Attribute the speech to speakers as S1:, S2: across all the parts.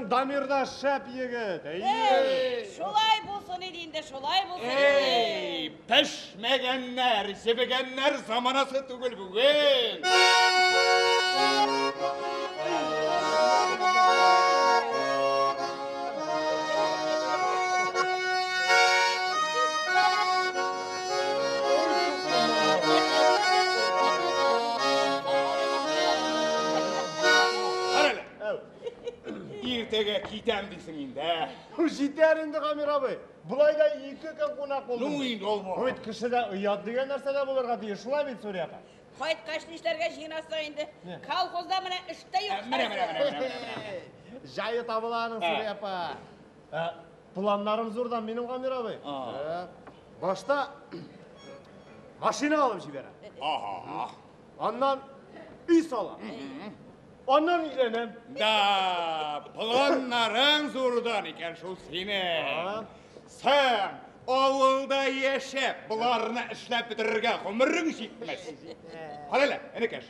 S1: Дамирда шәп егет.
S2: Эй, шулай булсын иде инде, шулай булсын иде.
S3: Эй, пешмәгәннәр, җебегәннәр заманасы түгел бүген. Иртәгә китәм дисең инде.
S1: Җитәр инде, Гамир абый. Болай да 2 көн кунак булдым.
S3: Ну инде ул.
S1: Бу бит кешедә оят дигән нәрсә дә булырга тиеш. Шулай бит, Сурия апа?
S2: Кайткач нишләргә җыенасың инде? Колхозда менә эштә юк.
S3: Менә.
S1: Җае табыла аның, Сурия апа. Планнарым зурдан минем, Гамир абый. Башта машина алып җибәрәм.
S3: Ага.
S1: Аннан өй салам. Аннан өйләнәм.
S3: Да, планнарың зурдан икән шул синең. Син авылда яшәп, боларны эшләп бетерергә гомерең җитмәс. Кара әле, энекәш.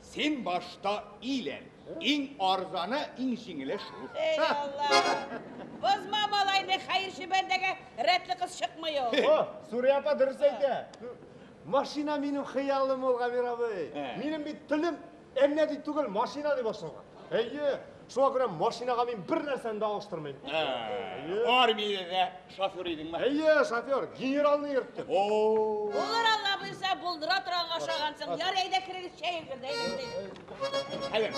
S3: Син башта өйлән. Иң арзаны, иң җиңеле шул.
S2: Эй, Алла! Бозма малайны, хәерче бәндәгә рәтле кыз чыкмый ул.
S1: О, Сурия апа дөрес әйтә. Машина минем хыялым ул, Гамир абый. Минем бит телем әллә дип түгел, машина дип башланган. Әйе, шуңа күрә машинага мин бер нәрсәне дә алыштырмыйм.
S3: Армиядә дә шофер идеңме?
S1: Әйе, шофер, генералны йөрттем.
S3: О!
S2: Булыр, Алла буйса, булдыра торганга ошагансың. Яр, әйдә керегез, чәй эчегез, әйдә.
S3: Хәзер.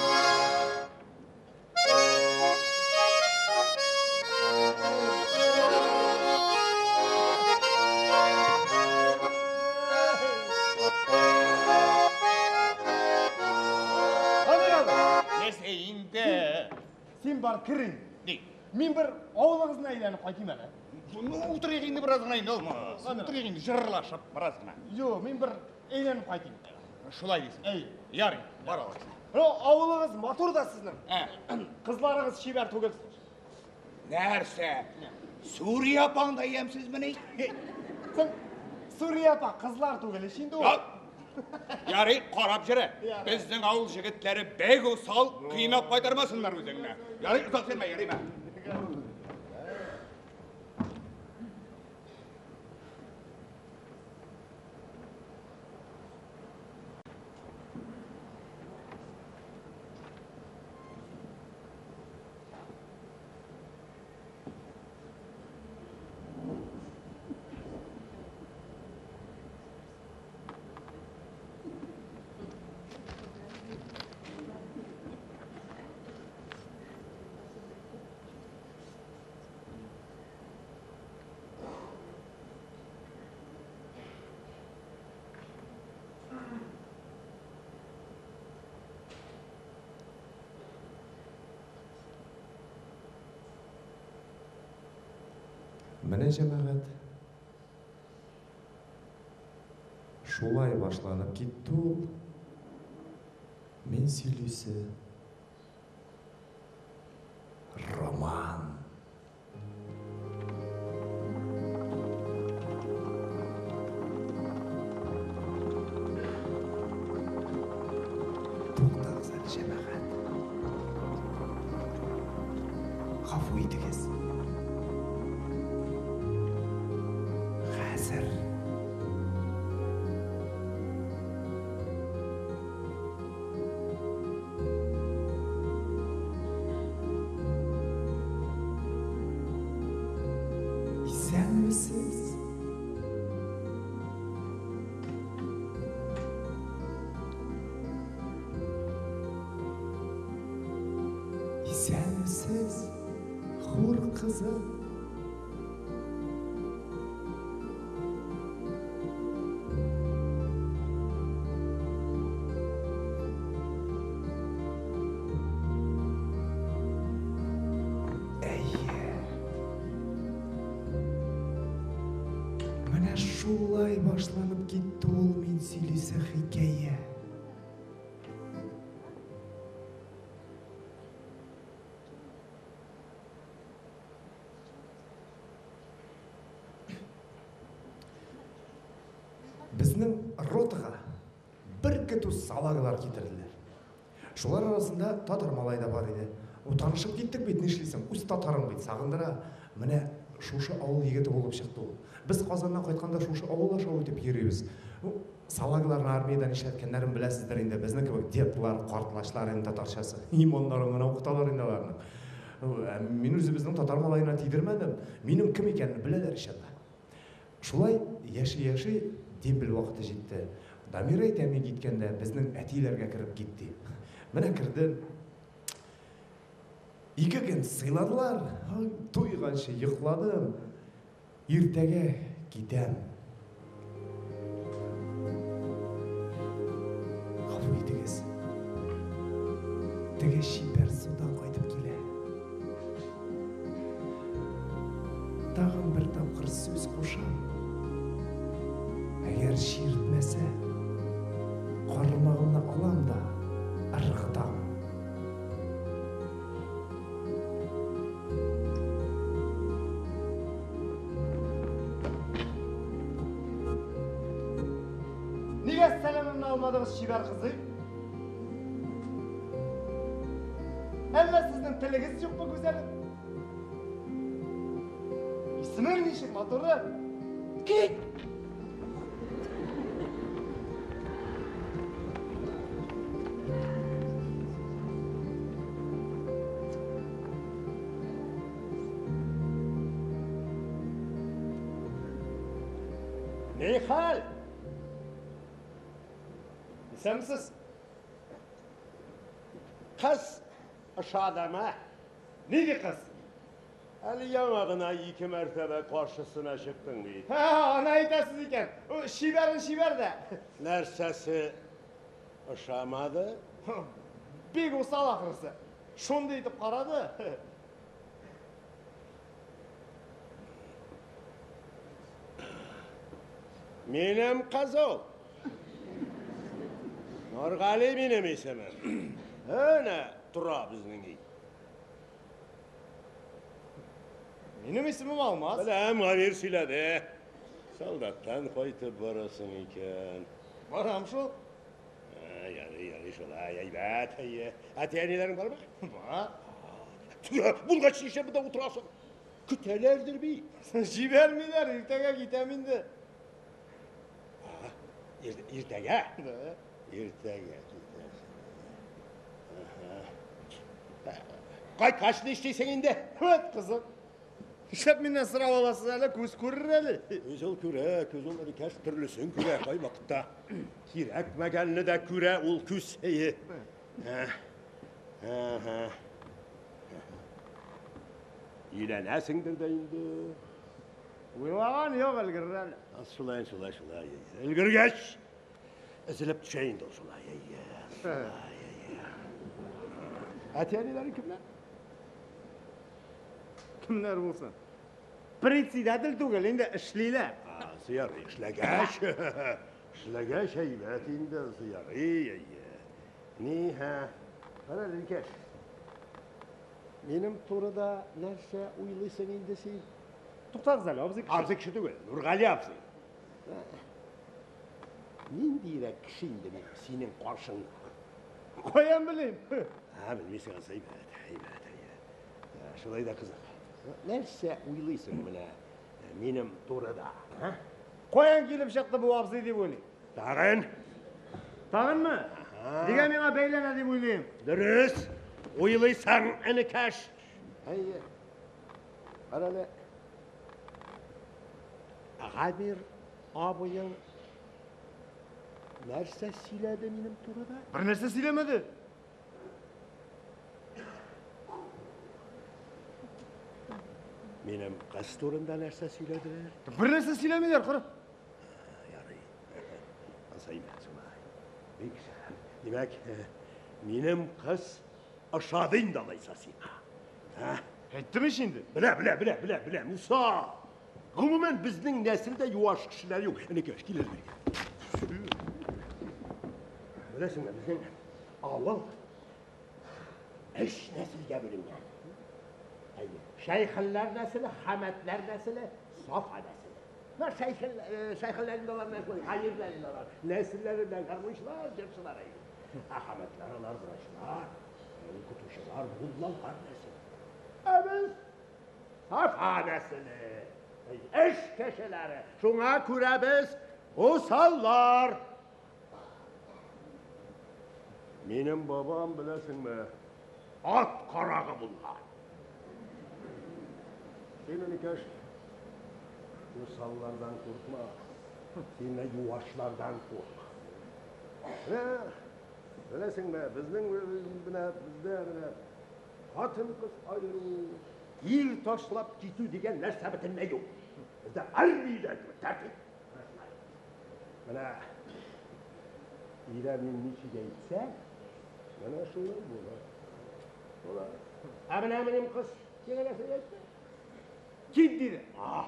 S3: Инде.
S1: Син бар керин.
S3: Ни?
S1: Мин бер авылыгызны әйләнеп кайтыйм әле.
S3: Ну, утырыйк инде бераз гына инде, Алмаз. Утырыйк инде, җырлашып бераз гына.
S1: Юк, мин бер әйләнеп кайтыйм.
S3: Шулай дисең.
S1: Әй.
S3: Ярый, бар алайса.
S1: Ну, авылыгыз матур да сезнең. Кызларыгыз чибәр түгел.
S3: Нәрсә? Сурия апаң да ямьсезмени?
S1: Соң, Сурия апа кызлар түгел ич инде ул.
S3: Ярый, карап җөрә. Безнең авыл җегетләре бик усал, кыйнап кайтармасыннар үзеңне. Ярый, озак йөрмә, ярыймы?
S4: Менә җәмәгать, шулай башланып китте ул, мин сөйлисе роман. Туктагыз әле, җәмәгать. Гафу итегез. Хәзер. Исәнмесез? Исәнмесез, хур кызы? Әйе. Менә шулай башланып китте ул мин сөйлисе хикәя. Безнең ротага бер көтү салаглар китерделәр. Шулар арасында татар малай да бар иде. У, танышып киттек бит, нишлисең? Үз татарың бит, сагындыра. Менә шушы авыл егете булып чыкты ул. Без Казаннан кайтканда шушы авыл аша үтеп йөрибез. Ну, салагларны армиядә нишләткәннәрен беләсездер инде. Безнең кебек дедлар, картлачлар инде татарчасы. Иманнарын гына укыталар инде аларның. Ә мин үзебезнең татар малаена тидермәдем. Минем кем икәнне беләләр ич анда. Шулай яши-яши дембель вакыты җитте. Дамир әйтә, мин киткәндә безнең әтиләргә кереп кит ди. Менә кердем. Ике көн сыйладылар. Туйганчы йокладым. Иртәгә китәм. Гафу итегез. Теге чибәр судан кайтып килә. Тагын бер тапкыр сүз кушам. Әгәр чиртмәсә, кармагымны алам да ыргытам.
S1: Нигә сәламемне алмадыгыз, чибәр кызый? Әллә сезнең телегез юкмы, гүзәлем? Исемең ничек, матуры? Кит!
S5: Ни хәл?
S1: Исәнмесез?
S5: Кыз ошадымы?
S1: Нинди кыз?
S5: Әле яңа гына ике мәртәбә каршысына чыктың бит.
S1: Һа, аны әйтәсез икән. Ул чибәрен чибәр дә.
S5: Нәрсәсе ошамады?
S1: Бик усал ахрысы. Шундый итеп карады.
S5: Минем кыз ул. Нургали минем исемем. Әнә тора безнең өй.
S1: Минем исемем Алмаз.
S5: Беләм, Гамир сөйләде. Солдаттан кайтып барасың икән.
S1: Барам шул.
S5: Ярый, ярый шулай, әйбәт, әйе. Әти-әниләрең бармы?
S1: Бар.
S5: Булгач нишләп монда утырасың? Көтәләрдер бит.
S1: Җибәрмиләр, иртәгә китәм инде.
S5: Иртәгә?
S1: Да.
S5: Иртәгә китәсең. Кайткач нишлисең инде?
S1: Вәт кызык. Нишләп миннән сорап аласыз әле, күз күрер әле.
S5: Күз ул күрә, күз ул энекәш төрлесен күрә кайвакытта. Кирәкмәгәнне дә күрә ул күз. Әйе. Өйләнәсеңдер дә инде.
S1: Уйлаган юк, өлгерер әле.
S5: Шулай, шулай, шулай. Өлгергәч, өзелеп төшә инде ул шулай. Әйе. Әти-әниләрең кемнәр?
S1: Кемнәр булсын? Председатель түгел, инде эшлиләр.
S5: Ярый, эшләгәч. Эшләгәч әйбәт инде, ярый, әйе. Ни, һә. Кара, энекәш. Минем турыда нәрсә уйлыйсың инде син?
S1: Туктагыз әле, абзый кеше.
S5: Абзый кеше түгел, Нургали абзый. Ниндирәк кеше инде мин синең каршыңда?
S1: Каян белим?
S5: Һә, белмисең, әйбәт, әйбәт, әйбәт. Шулай да кызык. Нәрсә уйлыйсың менә минем турыда?
S1: Каян килеп чыкты бу абзый дип уйлыйм.
S5: Тагын?
S1: Тагынмы? Нигә миңа бәйләнә дип уйлыйм.
S5: Дөрес уйлыйсың, энекәш. Әйе. Кара әле. Гамир абыең нәрсә сөйләде минем турыда?
S1: Бер нәрсә сөйләмәде.
S5: Минем кыз турында нәрсә сөйләделәр?
S1: Бер нәрсә сөйләмиләр, кара.
S5: Ярый. Ансы әйбәт шулай. Бик шәп. Димәк, минем кыз ошады инде алайса сиңа. Ә?
S1: Әйттем ич инде.
S5: Белә, белә, белә, белә, белә, Муса. Гомумән, безнең нәселдә юаш кешеләр юк. Энекәш, кил әле бирегә. Беләсеңме, безнең авыл өч нәселгә бүленгән. Әйе. Шәйхелләр нәселе, Хәмәтләр нәселе, Сафа нәселе. Менә шәйхел, шәйхелләр инде алар нәселе, Хәмирләр инде алар. Нәселләре белән гармунчылар, җырчылар әйе. Ә Хәмәтләр алар врачлар, укытучылар, муллалар нәселе. Ә без Сафа нәселе, эш кешеләре. Шуңа күрә без усаллар. Минем бабам, беләсеңме, ат карагы булган. Син, энекәш, усаллардан куркма. Син дә юашлардан курк. Менә, беләсеңме, безнең менә бездә менә хатын-кыз аеру, ир ташлап китү дигән нәрсә бөтенләй юк. Бездә армиядә тәртип. Менә өйдә мин ничек әйтсәм, менә шулай була. Була. Ә менә минем кыз сиңа нәрсә әйтте?
S1: Кит диде.
S5: А.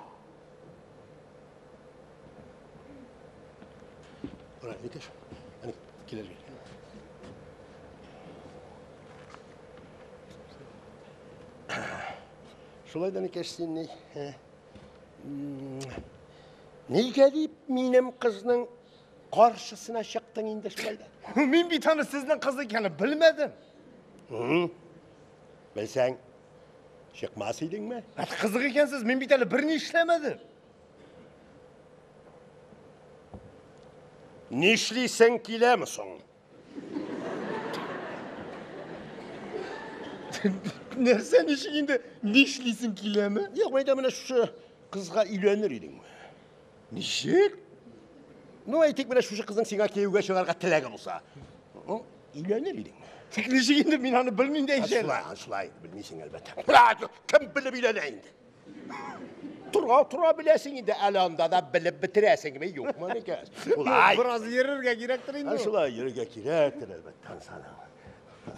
S5: Кара, энекәш, әне килер. Шулай да, энекәш, син ни? Нигә дип минем кызның каршысына чыктың инде шулай да?
S1: Мин бит аны сезнең кыз икәнен белмәдем.
S5: Белсәң, чыкмас идеңме?
S1: Кызык икәнсез, мин бит әле берни эшләмәдем.
S5: Нишлисең киләме соң?
S1: Нәрсә ничек инде нишлисең киләме?
S5: Юк, әйдә менә шушы кызга өйләнер идеңме?
S1: Ничек?
S5: Ну, әйтик, менә шушы кызның сиңа кияүгә чыгарга теләге булса. Ну, өйләнер идеңме?
S1: Тик ничек инде мин аны белмим дә ич әле.
S5: Шулай, шулай, белмисең әлбәттә. Кем белеп өйләнә инде? Тора, тора беләсең инде, әле анда да белеп бетерәсеңме, юкмы, энекәш? Шулай.
S1: Бераз йөрергә кирәктер инде.
S5: Шулай йөрергә кирәктер әлбәттә сана.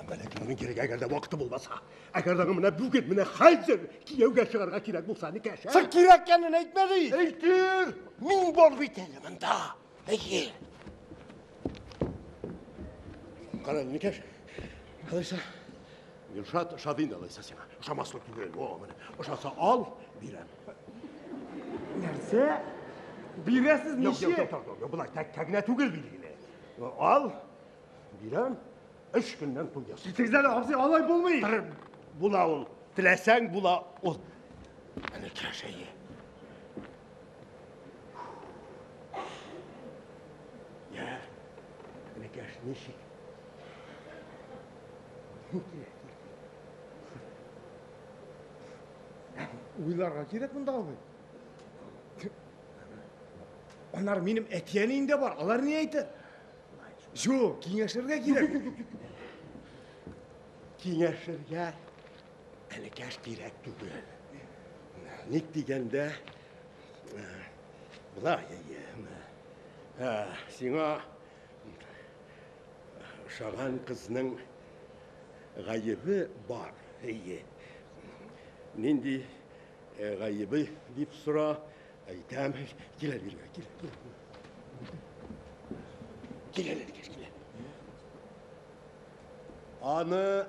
S5: Бәлки моның кирәк, әгәр дә вакыты булмаса. Әгәр дә менә бүген, менә хәзер кияүгә чыгарга кирәк булса, энекәш.
S1: Син кирәккәнен әйтмәде ич.
S5: Әйтер! Мин бар бит әле монда. Әйе. Кара, энекәш. Алайса, Илшат ошады инде алайса сиңа. Ошамаслык түгел. О, менә. Ошаса ал, бирәм.
S1: Нәрсә? Бирәсез
S5: Юк,
S1: ничек?
S5: юк, юк, юк, болай тәк тәгенә түгел билгеле. Ал, бирәм. Өч көннән туй ясый.
S1: Китегез әле, абзый, алай булмый.
S5: Була ул. Теләсәң була ул. Энекәш, әйе. Я, энекәш, ничек?
S1: Уйларга кирәк монда, абый. Аннары минем әти-әнием дә бар, алар ни әйтер? Юк, киңәшергә кирәк.
S5: Киңәшергә энекәш кирәк түгел. Ник дигәндә, болай, әйе, сиңа ошаган кызның гаебе бар, әйе. Нинди гаебе дип сора, әйтәм. Кил әле бирегә, кил, кил. Кил әле, энекәш, кил. Аны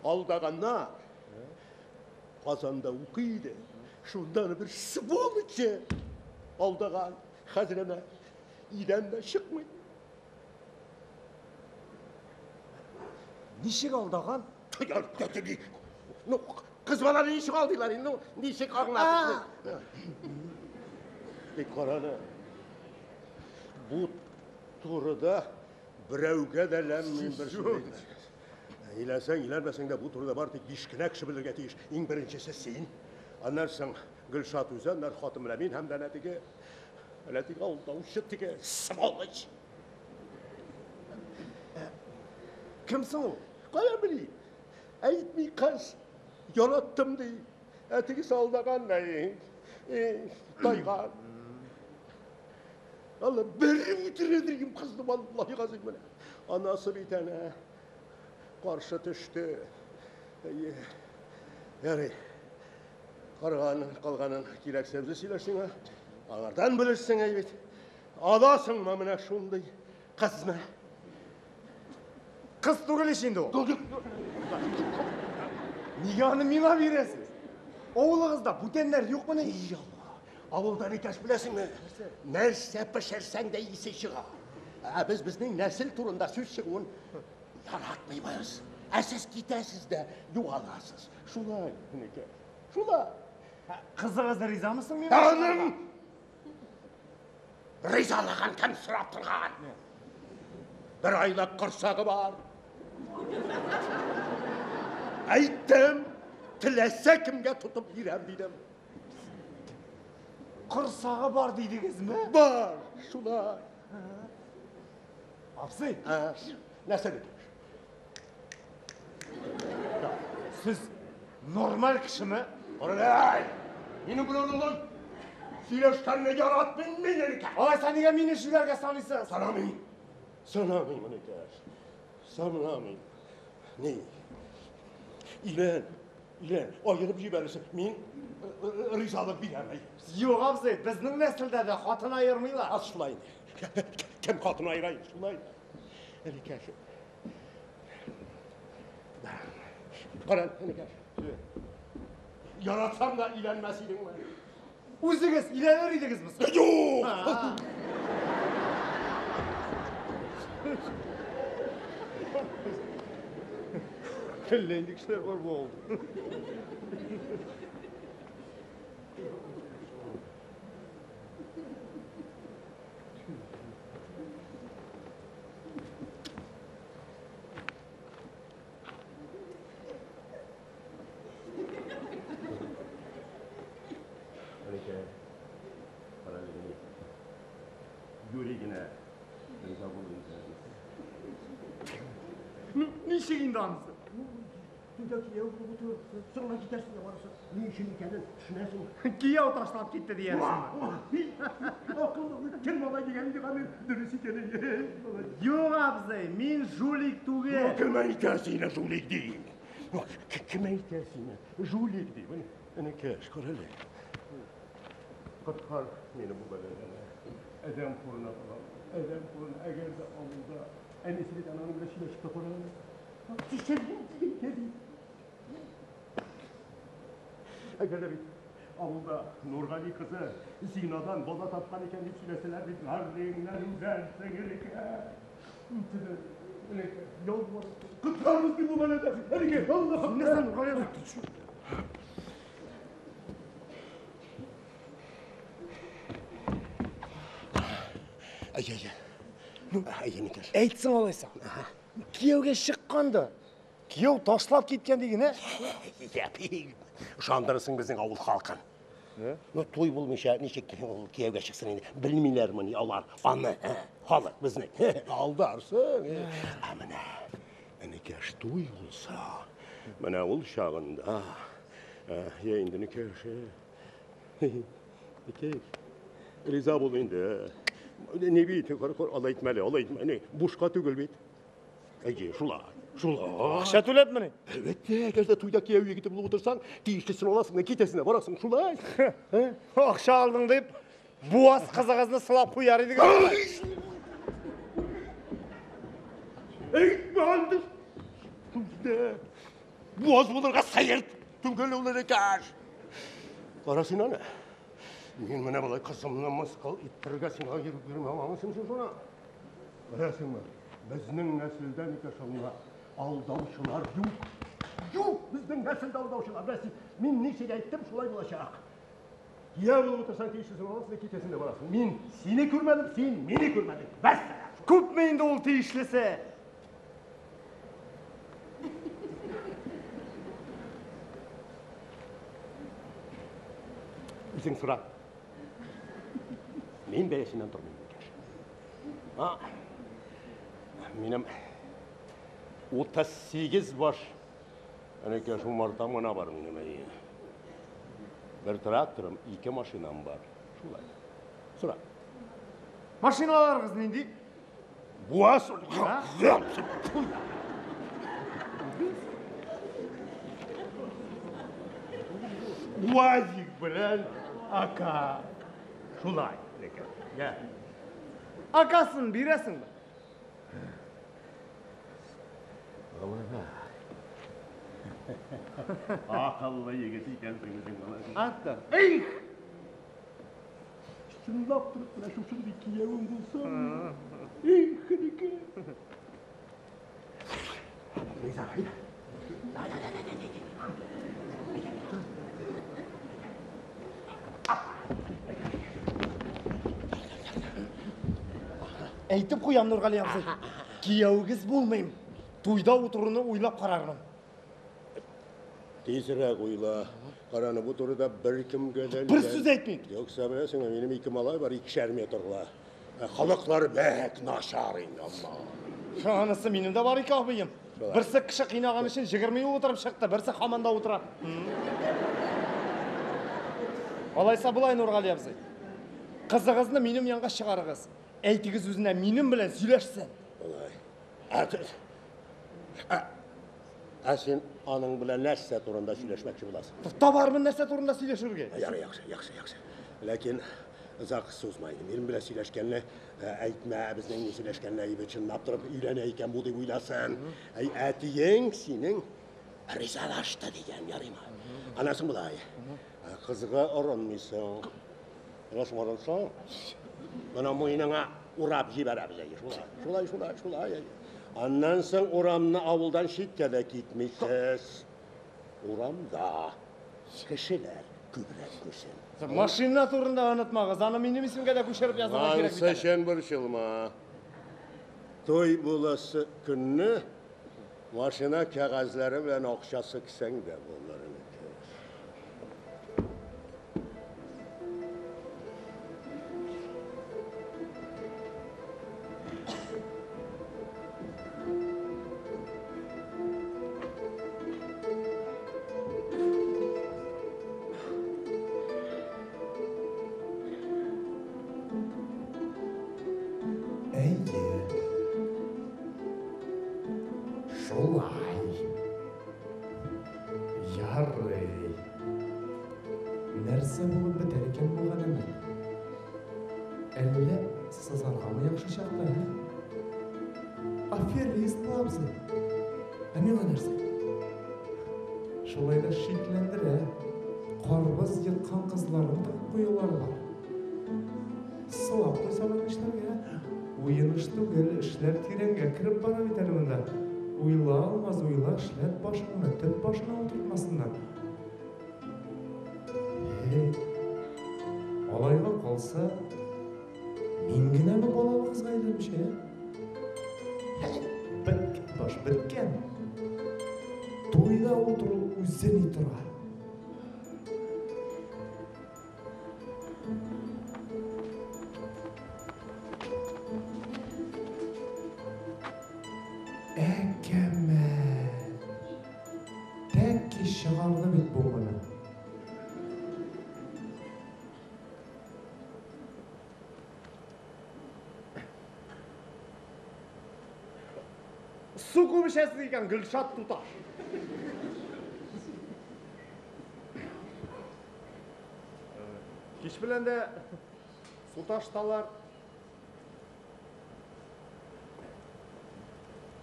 S5: алдаганнар. Казанда укый иде. Шунда аны бер сволочы алдаган. Хәзер әнә өйдән дә чыкмый.
S1: Ничек алдаган?
S5: Ну, кыз баланы ничек алдылар инде? Ну, ничек аңлатып? Тик караны. Бу турыда берәүгә дә ләм-мим бер сүз әйтмәгез. Өйләнсәң, өйләнмәсәң дә бу турыда бары тик биш кенә кеше белергә тиеш. Иң беренчесе син. Аннан соң Гөлшат үзе, аннан хатын белән мин һәм дә әнә теге, әнә теге алдаучы теге сволочь.
S1: Кем соң ул?
S5: Каян белим? Әйтми кыз, яраттым ди. Ә тегесе алдаган, тайган. Алла бер үтерер идем кызны, валлаһи газыйм менә. Анасы бит әнә каршы төште. Әйе. Ярый. Карганын, калганын кирәксә үзе сөйләр сиңа. Аңардан белерсең әй бит. Аласыңмы менә шундый кызны?
S1: Кыз түгел ич инде ул. Нигә аны миңа бирәсез? Авылыгызда бүтәннәр юкмыни?
S5: И Алла, авылда никәш беләсеңме? Нәрсә пешерсәң дә исе чыга. Ә без безнең нәсел турында сүз чыгуын яратмыйбыз. Ә сез китәсез дә югаласыз. Шулай, энекәш, шулай.
S1: Кызыгыз ризамы соң миңа?
S5: Аның ризалыгын кем сорап торган? Бер айлык корсагы бар. Әйттем, теләсә кемгә тотып бирәм дидем.
S1: Корсагы бар дидегезме?
S5: Бар, шулай.
S1: Абзый,
S5: Нәрсә диде?
S1: Сез нормаль кешеме?
S5: Каралай! Минем белән алай сөйләшкәнне яратмыйм мин, энекәш.
S1: Алайса нигә мине җүләргә саныйсыз?
S5: Санамыйм. Санамыйм, энекәш. Санамыйм. Ни? Өйлән, өйлән, аерып җибәрерсең. Мин ризалык бирәм.
S1: Юк, абзый, безнең нәселдә дә хатын аермыйлар.
S5: Аз шулай. Кем хатын аера? Шулай. Энекәш. Кара, энекәш. Яратсам да өйләнмәс идеңме?
S1: Үзегез өйләнер идегезме соң?
S5: Юк!
S1: Әллә инде кешеләр бар бу авылда.
S5: Энекәш, кара әле, юри генә риза булып инде.
S1: Ну, ничек инде анысы?
S5: Туйда кияү булып утыр, соңына китәрсең дә барысы. Ни өчен икәнен төшенәсең.
S1: Кияү ташлап китте диярсеңме?
S5: Акыллы үткер малай дигән инде Гамир, дөрес икән.
S1: Юк, абзый, мин жулик түгел.
S5: Кем әйтә сине жулик ди? Кем әйтә сине жулик ди? Энекәш, кара әле. Коткар мине бу бәладән. Адәм курына калам. Адәм курына, әгәр дә авылда әнисе бит аның белән сөйләшеп тә караган. Әгәр дә бит авылда Нургали кызы зинадан бала тапкан икән дип сөйләсәләр бит, гәрдеңнән үләрсең, энекәш. Энекәш, ялварып, коткарыгыз мине бу бәладән. Энекәш, Аллаһым.
S1: Нәрсә, Нургали абый?
S5: Әйе, әйе. Ну, әйе, энекәш.
S1: Әйтсең алайса. Кияүгә чыккан да, кияү ташлап киткән диген, ә?
S5: Ышандырырсың безнең авыл халкын. Ну, туй булмыйча ничек ул кияүгә чыксын инде? Белмиләрмени алар аны, халык безнең. Алдарсың. Ә менә энекәш туй булса, менә ул чагында, я инде энекәш, энекәш, риза бул инде. Не бит, алай әйтмә әле, алай әйтмә. Не, бушка түгел бит. Әйе, шулай, шулай.
S1: Акча түләпмени?
S5: Әлбәттә, әгәр дә туйда кияү егете булып утырсаң, тиешлесен аласың да китәсең дә барасың, шулай.
S1: Акча алдың дип, буаз кызыгызны сылап куяр идегез.
S5: Әйтмә анда. Буаз булырга сәер түгел ул энекәш. Кара син аны. Мин менә болай кызымны мыскыл иттерергә сиңа йөреп йөрмәм, аңлыйсың син шуны? Беләсеңме, безнең нәселдән икән шуңа алдаучылар юк. Юк, безнең нәселдә алдаучылар. Менә син, мин ничек әйттем, шулай булачак. Кияү булып утырсаң, тиешлесен аласың да китәсең дә барасың. Мин сине күрмәдем, син мине күрмәдең. Вәссәлам.
S1: Күпме инде ул тиешлесе?
S5: Үзең сора. Мин бәясеннән тормыйм, Микәш. А, минем 38 баш әнекәш умартам гына бар минем, әйе. Бер тракторым, ике машинам бар. Шулай. Сора.
S1: Машиналарыгыз нинди?
S5: Буаз. УАЗик белән АК. Шулай, әнекәш. Я.
S1: Акасын бирәсеңме?
S5: Акыллы егет икәнсең үзең, малай.
S1: Атта.
S5: Эх! Чынлап торып менә шушындый киявең булса. Эх, энекәй. Риза, әйдә.
S1: Әйтеп куям, Нургали абзый. Кияүегез булмыйм. Туйда утыруны уйлап карармын.
S5: Тизрәк уйла. Караны бу турыда беркемгә дә
S1: Бер сүз әйтмим.
S5: Юкса беләсеңме, минем ике малай бар, икешәр метрлы. Халыклар бәк начар инде, Алла.
S1: Анысы минем дә бар ике абыем.
S5: Шулай.
S1: Берсе кеше кыйнаган өчен 20 ел утырып чыкты, берсе һаман да утыра. Алайса болай, Нургали абзый. Кызыгызны минем янга чыгарыгыз. Әйтегез үзенә минем белән сөйләшсен.
S5: Болай. Ә син аның белән нәрсә турында сөйләшмәкче буласың?
S1: Табармын нәрсә турында сөйләшергә.
S5: Ярый, яхшы, яхшы, яхшы. Ләкин озак сузма инде. Минем белән сөйләшкәнне әйтмә, безнең ни сөйләшкәнне әйбе чынлап торып өйләнә икән бу дип уйласын. Әй, әтиең синең ризалашты дигән, ярыймы? Аннан соң болай. Кызга орынмыйсың. Аннан орынсаң, моны муеныңа урап җибәрәбез, әйе, шулай, шулай, шулай, шулай. Аннан соң урамны авылдан читкә дә китмисез. Урамда кешеләр күбрәк күрсен.
S1: Машина турында онытмагыз, аны минем исемгә дә күчереп язырга кирәк бит
S5: Ансы
S1: әле.
S5: өчен борчылма. Туй буласы көнне машина кәгазьләре белән акчасы кесәңдә булыр, энекәш.
S4: Әйе. Шулай. Ярый. Нәрсә булып бетәр икән бу галәмәт? Әллә сызаргамы яхшы чакта, ә? Аферист бу абзый. Ә миңа нәрсә? Шулай да шикләндерә. Карбыз еккан кызларын тыгып куюлары бар. Сылап куйсалар нишләргә? Уен эш түгел, эшләр тирәнгә кереп бара бит әле монда. Уйла алмаз, уйла, эшләп башыңны, төп башына утыртмасыннар. Эй, алайга калса, мин генәме балалы кызга әйләнүче, ә? Беткән баш, беткән. Туйда утыру үзе ни тора. Әкәмәт. Тәки чыгарды бит бу моны.
S1: Су күп эчәсез икән, Гөлшат туташ. Кич белән дә су ташталар.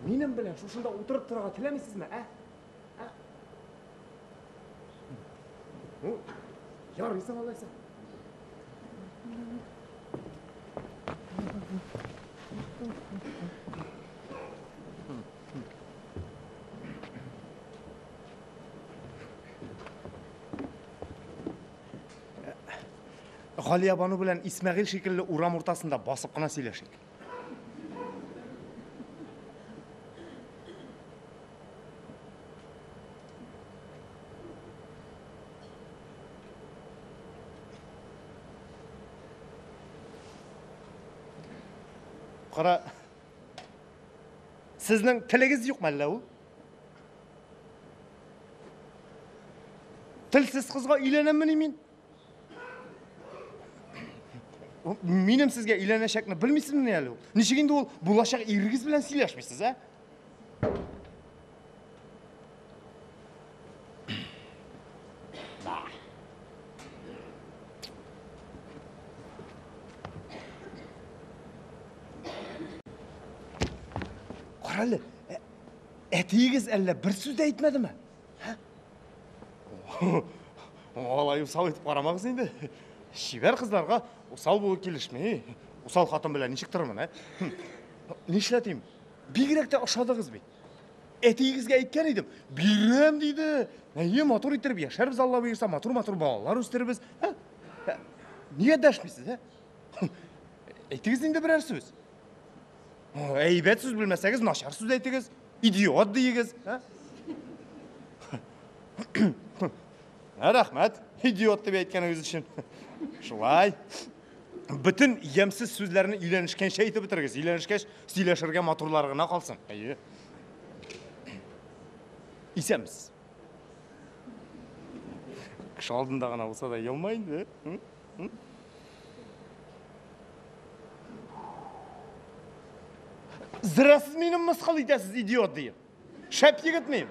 S1: Минем белән шушында утырып торырга теләмисезме, ә? Ә? Ну, ярыйсың алайса. Галиябану белән Исмәгыйль шикелле урам уртасында басып кына сөйләшик. Кара, сезнең телегез юк мәллә ул? Телсез кызга өйләнәммени мин? Минем сезгә өйләнәчәкне белмисезмени әле ул? Ничек инде ул булачак ирегез белән сөйләшмисез, ә? Карале, әтиегез әллә бер сүз дә әйтмәдеме? Алай усал итеп карамагыз инде. Чибәр кызларга усал булу килешми. Усал хатын белән ничек торырмын, ә? Нишләтим? Бигрәк тә ошадыгыз бит. Әтиегезгә әйткән идем, бирәм диде. Әйе, матур иттереп яшәрбез, Алла боерса, матур-матур балалар үстерербез. Нигә дәшмисез, ә? Әйтегез инде берәр сүз. Әйбәт сүз белмәсәгез, начар сүз әйтегез. Идиот диегез, ә? Рәхмәт, идиот дип әйткәнегез өчен. Шулай. Бөтен ямьсез сүзләрне өйләнешкәнчә әйтеп бетерегез. Өйләнешкәч, сөйләшергә матурлары гына калсын. Әйе. Исәнмесез. Кеше алдында гына булса да елмай инде. Зря сез мине мыскыл итәсез, идиот диеп. Шәп егет мин.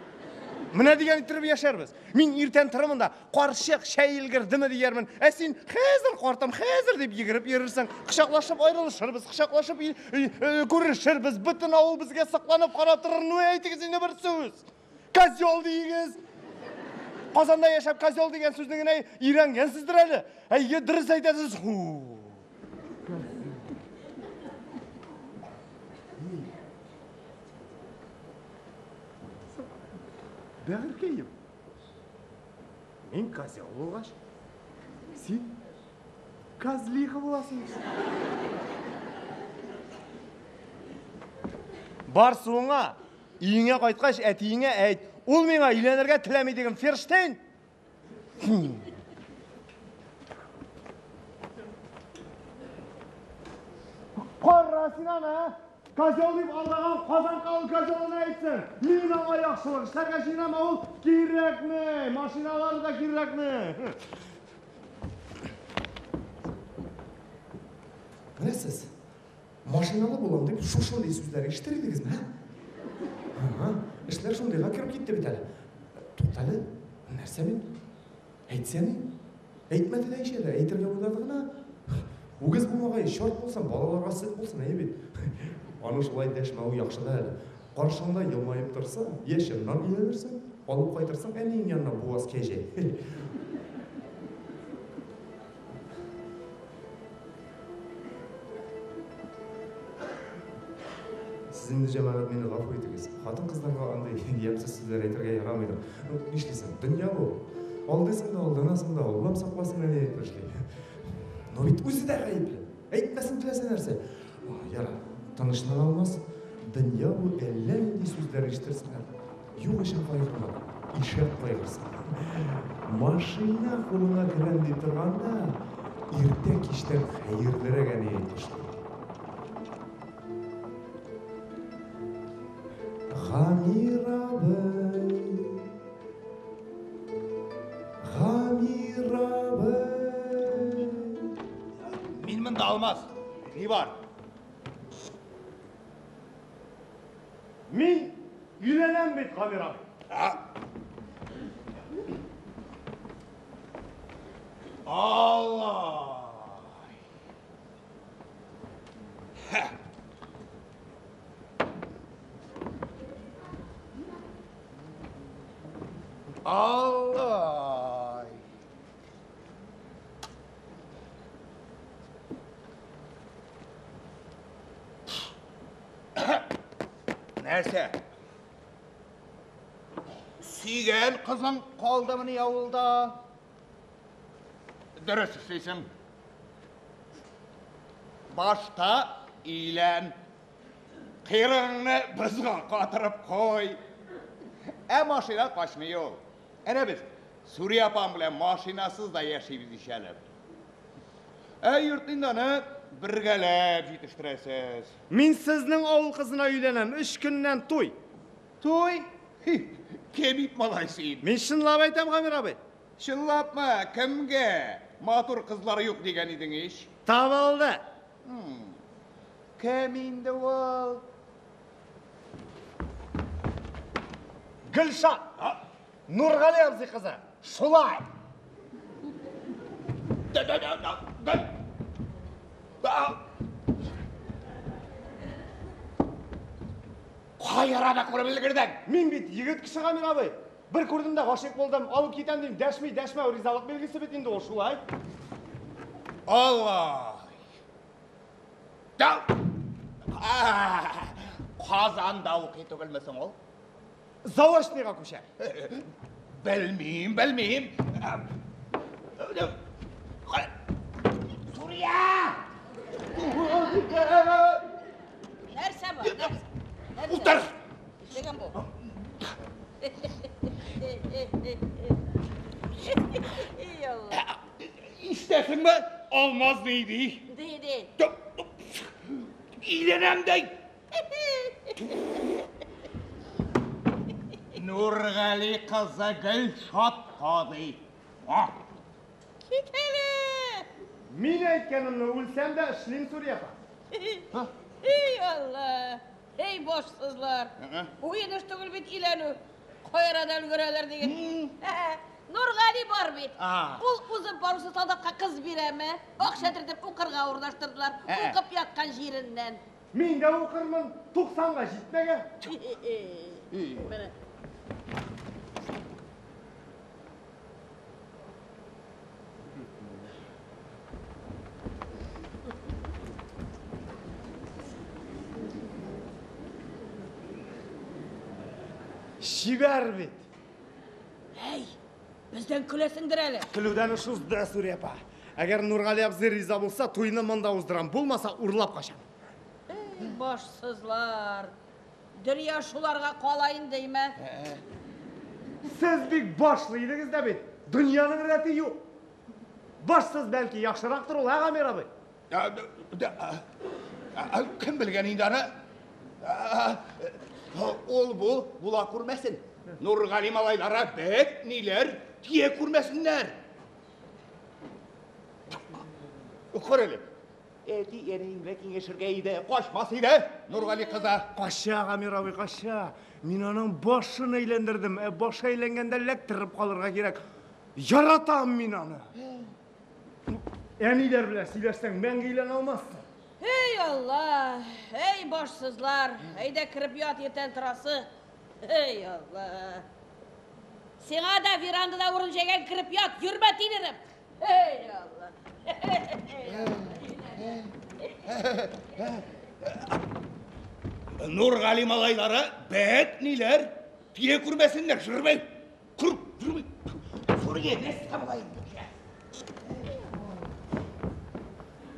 S1: Менә дигән иттереп яшәрбез. Мин иртән торырмын да, карчык чәй өлгердеме диярмен. Ә син хәзер картым, хәзер дип йөгереп йөрерсең. Кочаклашып аерылышырбыз, кочаклашып күрешербез. Бөтен авыл безгә сокланып карап торыр. Ну әйтегез инде бер сүз. Козел диегез. Казанда яшәп козел дигән сүзне генә өйрәнгәнсездер әле. Әйе, дөрес әйтәсез. Ху. Бәгырькәем, мин козел булгач, син козлиха буласың. Бар суыңа, өеңә кайткач, әтиеңә әйт, ул миңа өйләнергә теләми диген, Ферштейн. Кара син аны, козел дип алдаган Казан кавыл козелына әйтсен. Мин аңа яхшылык эшләргә җыенам, ә ул кирәкми, машиналары да кирәкми.
S4: Беләсез, машиналы булам дип шушындый сүзләр ишетер идегезме, ә? Эшләр шундыйга кереп китте бит әле. Туктале, нәрсә мин? Әйтсә ни? Әйтмәде дә ич әле, әйтергә уйлады гына. Үгез булмагай, чорт булсын, балаларга сөт булсын, әйе бит. Аның шулай дәшмәве яхшы да әле. Каршыңда елмаеп торса, я чыннан өйләнерсең, алып кайтырсың әниең янына буаз кәҗә. Сез инде, җәмәгать, мине гафу итегез. Хатын-кызларга андый ямьсез сүзләр әйтергә ярамыйдыр. Ну, нишлисең, дөнья бу. Алдыйсың да, алданасың да, Аллам сакласын әни әйтмешли. Но бит үзе дә гаепле. Әйтмәсен теләсә нәрсә. Яра, тынычлана алмас. Дөнья бу, әллә нинди сүзләр ишетерсең. Юк өчен кайгырма, ишәк кайгырсын. Машина кулыңа керәм дип торганда, иртә кичтән хәерлерәк әни әйтмешли. Гамир абый, Гамир абый.
S3: Мин монда, Алмаз. Ни бар?
S1: Мин өйләнәм бит, Гамир абый.
S3: Алла! Алла! Нәрсә? Сөйгән кызың калдымыни авылда? Дөрес эшлисең. Башта өйлән. Кыйрыгыңны бозга катырып куй. Ә машина качмый ул. Әнә без Сүрия апам белән машинасыз да яшибез ич әле. Ә йорт инде аны бергәләп җитештерәсез.
S1: Мин сезнең авыл кызына өйләнәм, өч көннән туй.
S3: Туй? Кем ит малай син?
S1: Мин чынлап әйтәм, Гамир абый.
S3: Чынлапмы? Кемгә? Матур кызлар юк дигән идең ич.
S1: Табылды.
S3: Кем инде ул?
S1: Гөлшат. Нургали абзый кызы. Шулай.
S3: Кай арада күреп өлгердең?
S1: Мин бит егет кеше, Гамир абый. Бер күрдем дә гашыйк булдым. Алып китәм дим, дәшми, дәшмәү ризалык билгесе бит инде ул шулай.
S3: Алай. Казанда укый түгелме соң ул?
S1: Заочныйга күчә.
S3: Белмим, белмим. Сурия!
S2: Нәрсә бар? Нәрсә?
S3: Утыр!
S2: Нишләгән бу? Ey Allah.
S3: Ишетәсеңме? Алмаз ни ди?
S2: Ди, ди.
S3: Өйләнәм ди. Нургали кызы Гөлшат ди.
S2: Кит әле.
S1: Мин әйткәнемне үлсәм дә эшлим, Сурия апа.
S2: Ey Allah. Ey башсызлар. Уен эш түгел бит өйләнү. Кай арада өлгерәләр диген. Нургали бар бит. Ул узып баручы солдатка кыз бирәме? Акча төртеп укырга урнаштырдылар. Укып яткан җиреннән.
S1: Мин дә укырмын, 90-га җитмәгән.
S2: Менә.
S1: Чибәр бит.
S2: Әй, бездән көләсеңдер әле.
S1: Көлүдән эш узды, Сурия апа. Әгәр Нургали абзый риза булса, туйны монда уздырам, булмаса урлап качам.
S2: Эй, башсызлар. Дөнья шуларга кала инде, име?
S1: Сез бик башлы идегез дә бит. Дөньяның рәте юк. Башсыз бәлки яхшырактыр ул, ә, Гамир абый?
S3: Кем белгән инде аны? Ул бу була күрмәсен. Нургали малайлары бет ниләр тия күрмәсеннәр. Кара әле. Әти әниең белән киңәшергә иде, качмас иде Нургали кызы.
S1: Кача, Гамир абый, кача. Мин аның башын әйләндердем. Ә башы әйләнгәндә эләктереп калырга кирәк. Яратам мин аны. Әниләр белән сөйләшсәң, мәңге өйләнә алмассың.
S2: Эй Алла, эй башсызлар, әйдә кереп ят, иртән торасы. Эй Алла. Сиңа да верандада урын җәйгән, кереп ят, йөрмә тилереп. Эй Алла.
S3: Нургали малайлары бет ниләр тия күрмәсеннәр, жүрмә. Күр, жүрмә. Сурия, нәрсә була инде?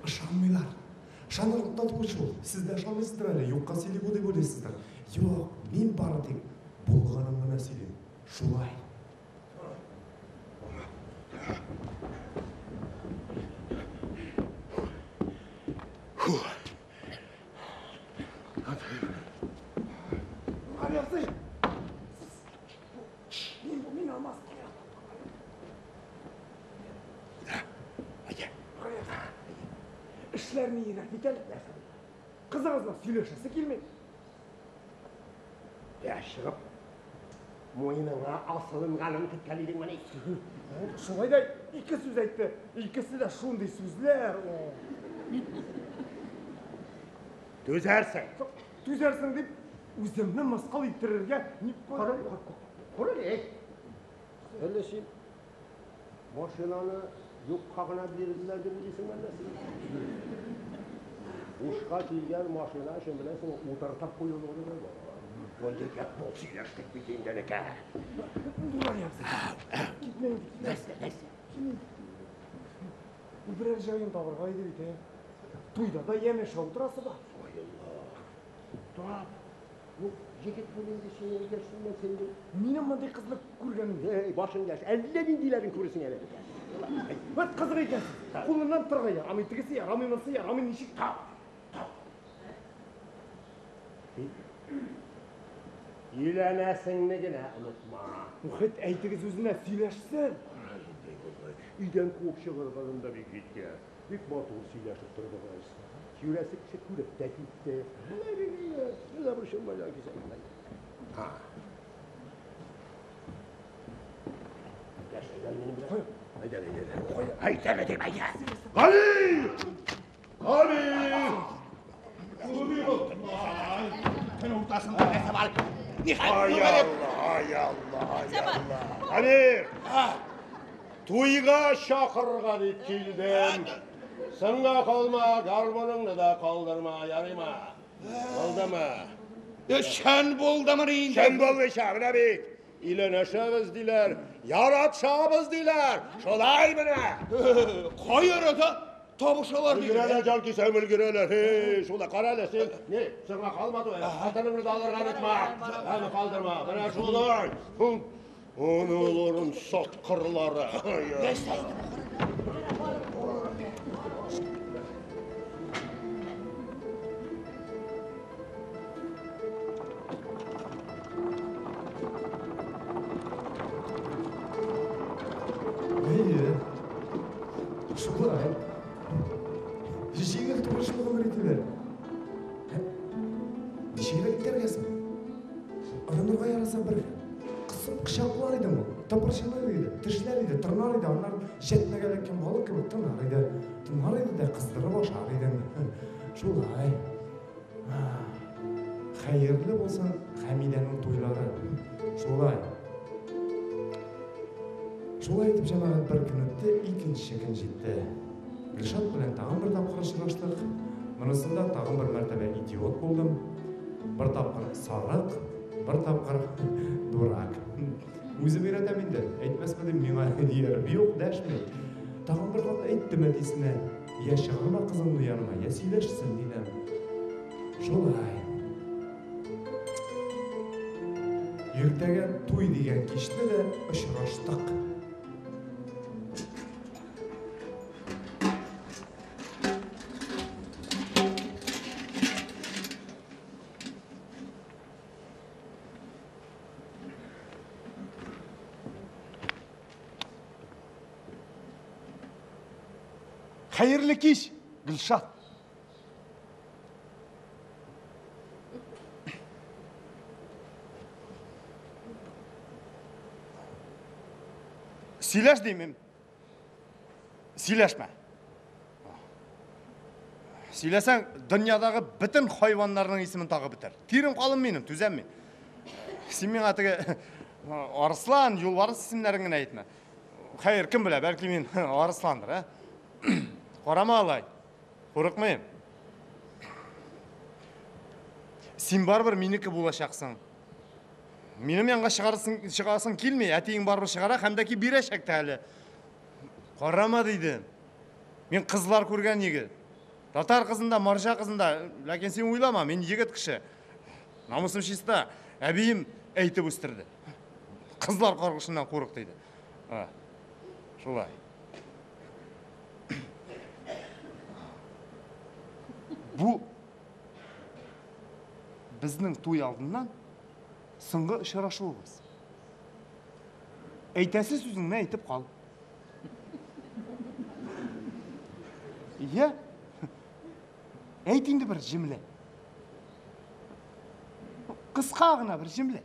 S4: Ышанмыйлар. Ышанырлык та түгел шул. Сез дә ышанмыйсыздыр әле, юкка сөйли бу дип уйлыйсыздыр. Юк, мин бары тик булганын гына сөйлим. Шулай.
S1: Нургали абзый! Мин бу, мин Алмаз. Эшләр нирәк бит әле. Кызыгызның сөйләшәсе килми.
S5: Я чыгып, муеныңа асылынганын көткән идеңмени?
S1: Шулай да ике сүз әйтте. Икесе дә шундый сүзләр.
S5: Түзәрсең.
S1: Түзәрсең дип үземне мыскыл иттерергә ни
S5: Кара, кара, эй. Әллә син машинаны юкка гына бирделәр дип уйлыйсыңмы әллә син? Бушка килгән машина өчен беләсең, утыртып куелуны да бар. Мондый гәп бул сөйләштек бит инде энекә.
S1: Нургали абзый. Китмә инде, китмә.
S5: Нәрсә, нәрсә?
S1: Берәр җаен табырга иде бит, ә? Туйда да янәшә утырасы бар.
S5: Ой, Алла. Тап. Ну, егет бул инде син, яшьсең син.
S1: Минем мондый кызны күргәнем юк.
S5: Эй, башың яшь. Әллә ниндиләрен күрерсең әле.
S1: Вәт кызык икәнсез. Кулыннан торырга ярамый, тегесе ярамый, монысы ярамый, ничек
S5: тап. Тап. Өйләнәсеңне генә онытма.
S1: Хет әйтегез үзенә, сөйләшсен.
S5: Өйдән куып чыгарганым да бик җиткән. Бик матур сөйләшеп тордыгыз. Күрәсе кеше күреп тә китте. Болай бик әйбәт. Борчылма, җанкисәгем. Ха. Әйдә, әйдә. Әйдә, әйдә, әйдә. Гали! Гали!
S3: Төн уртасында нәрсә бар?
S5: Ай Алла, ай Алла, ай Алла. Амир! Туйга чакырырга дип килдем. Соңга калма, гармуныңны да калдырма, ярыймы? Булдымы?
S3: Чын булдымы инде?
S5: Чын булмыйча, менә бит. Өйләнешәбез диләр, яратышабыз диләр. Шулай менә.
S3: Кай арада табышалар
S5: Өлгерәләр, җанкисәгем, өлгерәләр. Һей, шулай кара әле син. Ни, соңга калма түгел. Хатыныңны да алырга онытма. Аны калдырма. Менә шулай. Аналарын саткырлары.
S3: Нәрсә инде бу?
S4: Әйе. Шулай. Җиңел түгел шул гомер итүләр. Ничегрәк итәргә соң? Орынырга яраса бер кысып кочаклар идем ул. Тыпырчыныр иде, тешләр иде, тырнар иде, аннан җәтмәгә эләккән балык кебек тынар иде. Тынар иде дә кыздырып ашар идем. Шулай. Хәерле булсын Хәмидәнең туйлары. Шулай. Шулай итеп, җәмәгать, бер көн үтте, икенче көн җитте. Гөлшат белән тагын бер тапкыр очраштык. Монысында тагын бер мәртәбә идиот булдым. Бер тапкыр сарык, бер тапкыр дурак. Үзем өйрәтәм инде. Әйтмәсме дим, миңа ияреп. Юк, дәшми. Тагын бер кат әйттем әтисенә. Я чыгарма кызыңны яныма, я сөйләшсен, дидем. Шулай. Иртәгә туй дигән кичне дә очраштык.
S1: Хәерле кич, Гөлшат. Сөйләш димим. Сөйләшмә. Сөйләсәң, дөньядагы бөтен хайваннарның исемен тагып бетер. Тирем калын минем, түзәм мин. Син миңа теге арыслан, юлбарыс исемнәрен генә әйтмә. Хәер, кем белә, бәлки мин арысландыр, ә? Карама алай. Курыкмыйм. Син барыбер минеке булачаксың. Минем янга чыгарасың, чыгасың килми, әтиең барыбер чыгара һәм дә ки бирәчәк тә әле. Карама дидем. Мин кызлар күргән егет. Татар кызын да, марҗа кызын да, ләкин син уйлама, мин егет кеше. Намусым чиста. Әбием әйтеп үстерде. Кызлар каргышыннан курык диде. Шулай. Бу безнең туй алдыннан соңгы очрашуыбыз. Әйтәсе сүзеңне әйтеп кал. Иә. Әйт инде бер җөмлә. Кыска гына бер җөмлә.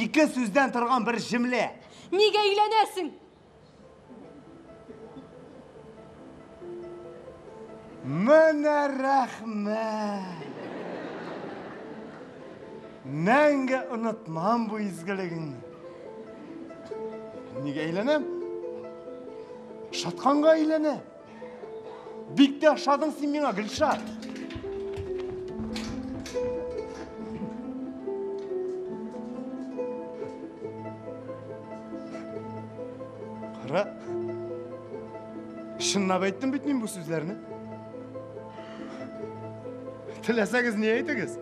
S1: Ике сүздән торган бер җөмлә.
S6: Нигә өйләнәсең?
S1: Менә рәхмәт! Мәңге онытмам бу изгелегеңне. Нигә әйләнәм? Шатканга әйләнәм. Бик тә ошадың син миңа, Гөлшат. Кара. Чынлап әйттем бит мин бу сүзләрне. Теләсәгез ни әйтегез?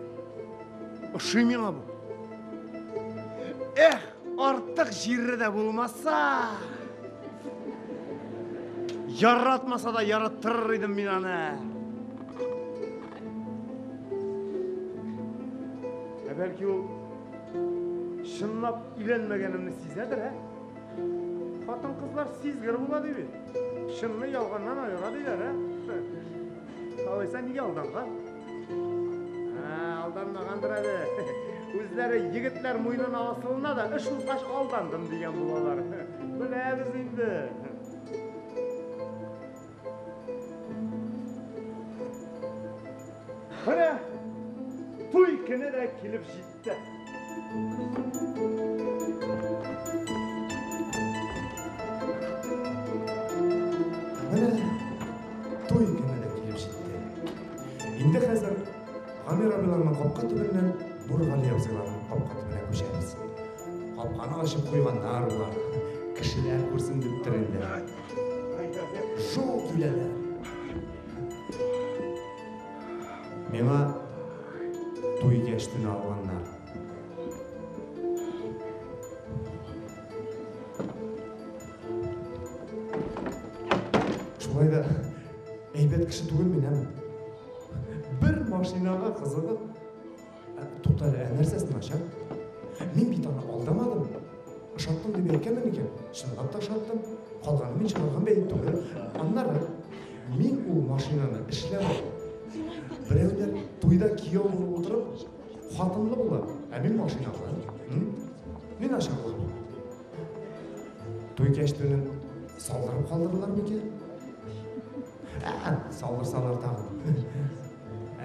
S1: Ошый миңа бу. Эх, артык җире дә булмаса. Яратмаса да яраттырыр идем мин аны. Ә бәлки ул чынлап өйләнмәгәнемне сизәдер, ә? Хатын-кызлар сизгер була ди бит. Чынны ялганнан аера диләр, ә? Алайса нигә алданган? Алданмагандыр әле. Үзләре егетләр муенына асылына да эш узгач алдандым дигән булалар. Беләбез инде. Менә туй көне дә килеп җитте.
S4: Менә туй көне дә килеп җитте. Инде хәзер Гамир абыйларның капка төбеннән Нургали абзыйларның капка төбенә күчәбез. Капканы ачып куйганнар болар. Кешеләр күрсен диптер инде. Шоу киләләр. Миңа туй кәштүне алганнар. Шулай да әйбәт кеше түгел мин, әме. Бер машинага кызыгып, тукта әле, ә нәрсәсе начар? Мин бит аны алдамадым. Ошаттым дип әйткәнмен икән, чынлап та ошаттым. Калганы мин чыгарган бәет түгел. Аннары мин ул машинаны эшләп алдым. Берәүләр туйда кияү булып утырып, хатынлы була, ә мин машиналы. Ни начарлыгы бу? Туй кәштүнен салдырып калдырдылар микән? Ә, салдырсалар тагын.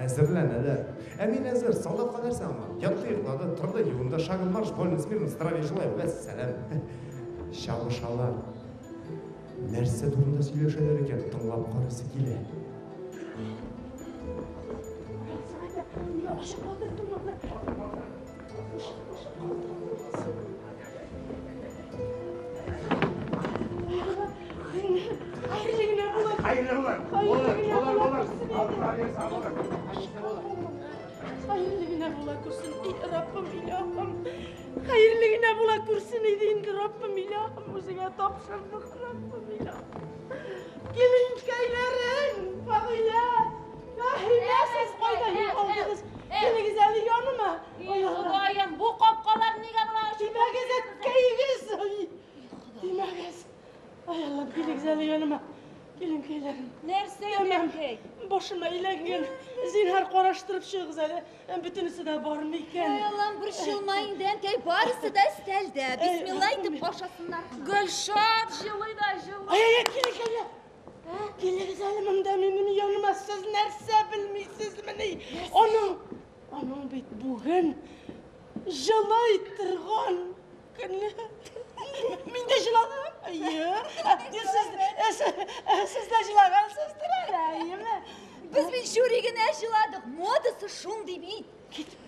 S4: Әзерләнәләр. Ә мин әзер, солдатка нәрсә аңа? Ятты, йоклады, торды, юынды, шагом марш, вольно, смирно, здравия желаю, вәссәлам. Чабышалар. Нәрсә турында сөйләшәләр икән, тыңлап карыйсы килә.
S5: Хәерле булыр. Булыр, булыр, булыр. Алла бирсә булыр.
S7: Хәерле генә була күрсен, и Раббым, илаһым. Хәерле генә була күрсен иде инде, Раббым, илаһым, үзеңә тапшырдык, Раббым, илаһым. Киленкәйләрем, Фагыйлә, Фәһимә, сез кайда югалдыгыз? Килегез әле яныма.
S6: И Ходаем, бу капкалар нигә болай ачык?
S7: Тимәгез, әткәегез. Тимәгез. Ай, Аллам, килегез әле яныма. Киленкәйләрем.
S6: Нәрсә,
S7: Тәмам.
S6: әнкәй?
S7: Башыма әйләнгән. Зинһар караштырып чыгыгыз әле. Бөтенесе дә бармы икән?
S8: Ай, Аллам, борчылма инде, әнкәй, барысы да өстәлдә. Бисмилла итеп ашасыннар.
S6: Гөлшат җылый да җылый.
S7: Ай, ай, ай, киленкәйләр. Килегез әле монда минем яныма. Сез нәрсә белмисезмени? Аның, аның бит бүген җылый торган көне. Мин дә җыладым. Әйе. Сез, сез дә җылагансыздыр әле, әйеме?
S8: Без бит жюри генә җыладык. Модасы шундый бит.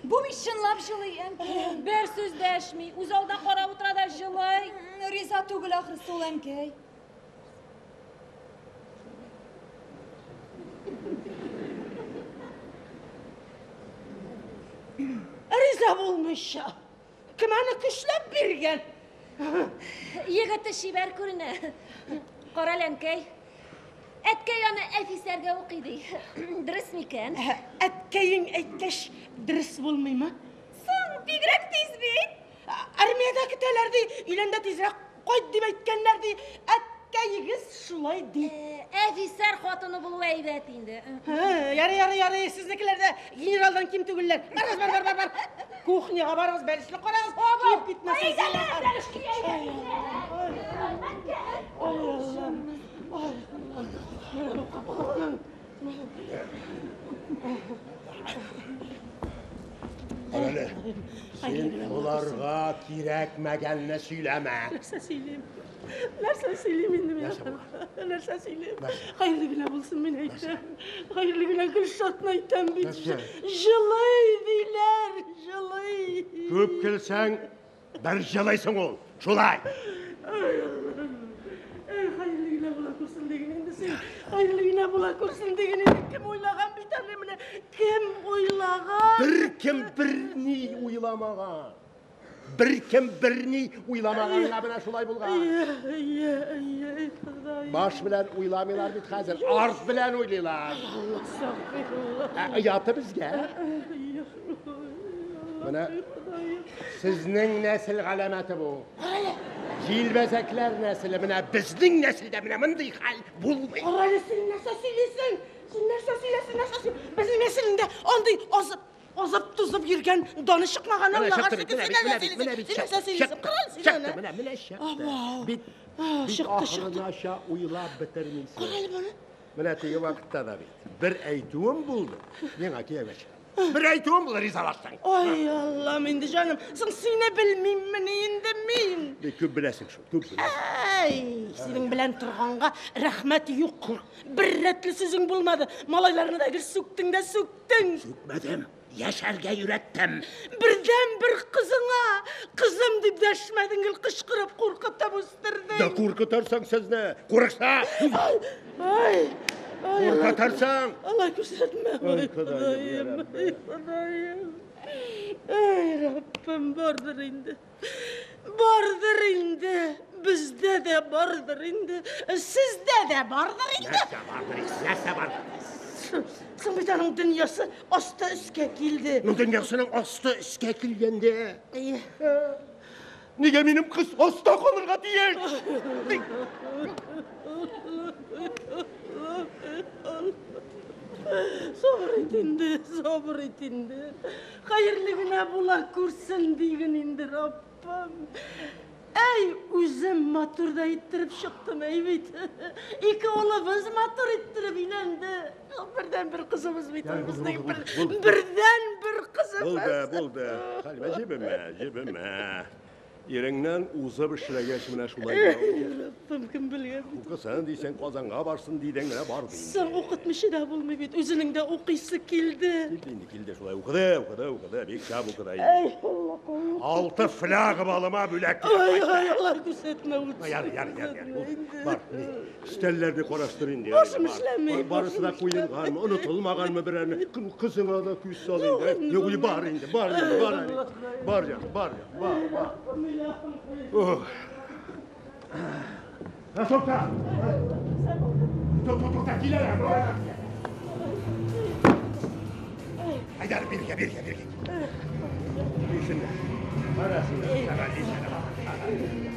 S8: Бу бит чынлап җылый, әнкәй.
S6: Бер сүз дәшми, үз алда карап утыра да җылый.
S8: Риза түгел ахрысы ул, әнкәй.
S7: Риза булмыйча. Кем аны көчләп биргән?
S6: Егете чибәр күренә. Карале, әнкәй. Әткәй аны әфисәргә укый ди. Дөрес микән?
S7: Әткәең әйткәч, дөрес булмыймы?
S8: Соң, бигрәк тиз бит.
S7: Армиядә көтәләр ди, өйләндә тизрәк кайт дип әйткәннәр ди. Әткәегез шулай ди.
S6: Әфисәр хатыны булу әйбәт инде.
S7: Ярый, ярый, ярый, сезнекеләр дә генералдан ким түгелләр. Барыгыз, бар, бар, бар, бар. Кухняга барыгыз, бәлешне карагыз. Киеп китмәсен.
S6: Бәлеш кия.
S7: Ай, Аллам. Ай, Аллам.
S5: Әле, син боларга кирәкмәгәнне сөйләмә.
S7: Нәрсә сөйлим? Нәрсә сөйлим инде мин? Нәрсә сөйлим? Хәерле генә булсын мин әйтәм. Хәерле генә Гөлшатны әйтәм бит. Җылый диләр, җылый.
S5: Күп килсәң, бер җылыйсың ул. Шулай.
S7: Ай, Аллам. Эй, хәерле генә була күрсен диген инде син. генә була күрсен диген инде. Кем уйлаган бит әле менә? Кем уйлаган?
S5: Беркем берни уйламаган. Беркем берни уйламаганга менә шулай булган.
S7: Әйе, әйе, әйе, Ходаем.
S5: Баш белән уйламыйлар бит хәзер, арт белән уйлыйлар.
S7: Алла саклый.
S5: Ә ояты безгә. Менә сезнең нәсел галәмәте бу. Җилбәзәкләр нәселе, менә безнең нәселдә менә мондый хәл булмый.
S7: Карале, син нәрсә сөйлисең? Син нәрсә сөйләсең, нәрсә сөйлисең? Безнең нәселендә андый азып, азып тузып йөргән даны чыкмаган
S5: Менә
S7: Аллага
S5: чыкты бит,
S7: шөкер.
S5: менә
S7: Син
S5: бит,
S7: нәрсә
S5: менә бит, менә
S7: сөйлисең?
S5: бит,
S7: Син нәрсә
S5: чыкты,
S7: сөйлисең?
S5: чыкты,
S7: Карале син
S5: чыкты,
S7: аны.
S5: менә, менә чыкты.
S7: Абау.
S5: Бит,
S7: А,
S5: бит
S7: чыкты, чыкты.
S5: ахырынача уйлап бетермисең.
S7: Карале моны.
S5: Менә теге вакытта да бит. Бер әйтүем булды, миңа кияүгә чык. Бер әйтүем булды, ризалаштың.
S7: Ай, Аллам инде җаным. Соң сине белмиммени инде мин?
S5: Бик күп беләсең шул, күп беләсең.
S7: Әй, синең белән торганга рәхмәт юк. Бер рәтле сүзең булмады. Малайларны да гел сүктең дә сүктең.
S5: Сүкмәдем, яшәргә өйрәттем.
S7: Бердән бер кызыңа кызым дип дәшмәдең, гел кычкырып куркытып үстердең.
S5: Да куркытырсың сезне. Курыкса,
S7: Ай, ай, ай,
S5: куркытырсың.
S7: Алай күрсәтмә,
S5: Ай,
S7: ай,
S5: Ходаем,
S7: Ходаем, ай, Ходаем. Ай, Раббым, бардыр инде. Бардыр инде. Бездә дә бардыр инде. Сездә дә бардыр инде.
S5: Нәрсә бардыр, нәрсә бардыр?
S7: Соң бит аның дөньясы асты өскә килде.
S5: Ну, дөньясының асты өскә килгәндә.
S7: Әйе.
S5: Нигә минем кыз аста калырга тиеш?
S7: Сабыр ит инде, сабыр ит инде. Хәерле генә була күрсен диген инде, Раббым. Әй, үзем матур да иттереп чыктым, әй бит. Ике улыбыз матур иттереп өйләнде. Бердән бер кызыбыз бит ул безнең бер, бердән бер кызыбыз.
S5: Булды, булды. Хәлимә, җибемә, җибемә. Иреңнән узып эшләгәч менә шулай була.
S7: Раббым, кем белгән бит.
S5: Укысын дисәң, Казанга барсын дидең, менә барды инде.
S7: Соң укытмыйча да булмый бит. Үзенең дә укыйсы килде.
S5: Килде инде, килде шулай. Укыды, укыды, укыды, бик шәп укыды инде.
S7: Әй, Аллам.
S5: Алты фляга балыма бүләк.
S7: Ай, ай, Алла күрсәтмә ул.
S5: Ярый, ярый, ярый, ярый. Бар, өстәлләрне караштыр инде.
S7: Башым эшләми,
S5: Барысы да
S7: башым
S5: куелганмы, онытылмаганмы берәрне? Кызыңа да күз сал инде. Юк, бар инде, бар инде, бар инде. Бар, җаным, бар, җаным, бар, бар. Ох. Ha, тукта. Тукта, тукта, киләләр. Айдар, биргә, биргә, биргә. Ишенә. Арасына,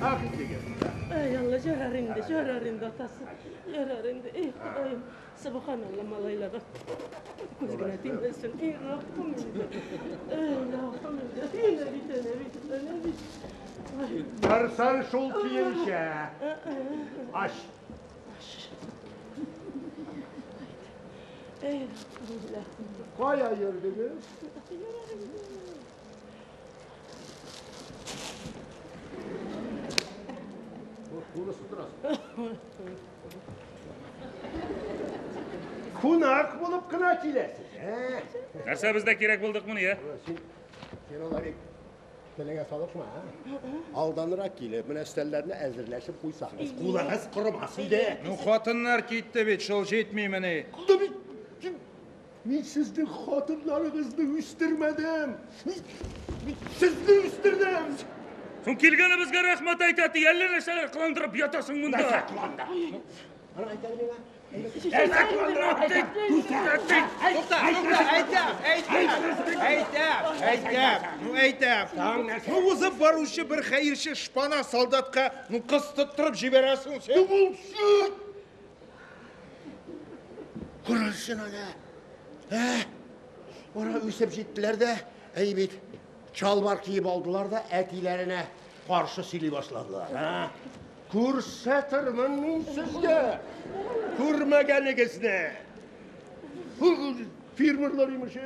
S5: Ах, егет.
S7: Ай, Алла, ярар инде, ярар инде, атасы. Ярар инде. Эй, Ходаем, субханалла малайларга. Күз генә тимәсен. Эй, Раббым инде. Эй, Раббым инде. Әнә бит, әнә бит, әнә бит. Ай,
S5: Барсан шул киенчә. Аш.
S7: эй, Раббым.
S5: Кая йөрдегез? Турысы торасың. Кунак булып кына киләсез, ә?
S9: Нәрсә бездә кирәк булдык моны, я?
S5: Син, син алай бик телеңә салышма, а? Алданрак килеп, менә өстәлләрне әзерләшеп куйсагыз, кулыгыз корымас иде.
S3: Ну, хатыннар китте бит, шул җитмимени?
S5: Да бит, мин сезнең хатыннарыгызны үстермәдем. Мин сезне үстердем.
S9: Соң килгәнебезгә рәхмәт әйтә, ди, әллә нәрсәләр кыландырып ятасың монда.
S5: Нәрсә кыланды? Аны әйтә миңа.
S9: Нәрсә кыландырып?
S3: Тукта, тукта, әйтәм, әйтәм, әйтәм, әйтәм, ну әйтәм. Ну узып баручы бер хәерче шпана солдатка, ну кыз тоттырып җибәрәсең син.
S5: Булсын! Күрерсең аны. Ә? Ора үсеп җиттеләр дә, әй бит, чалбар киеп алдылар да әтиләренә каршы сөйли башладылар. Ә? Күрсәтермен мин сезгә. Күрмәгәнегезне. Фермерлар имеш,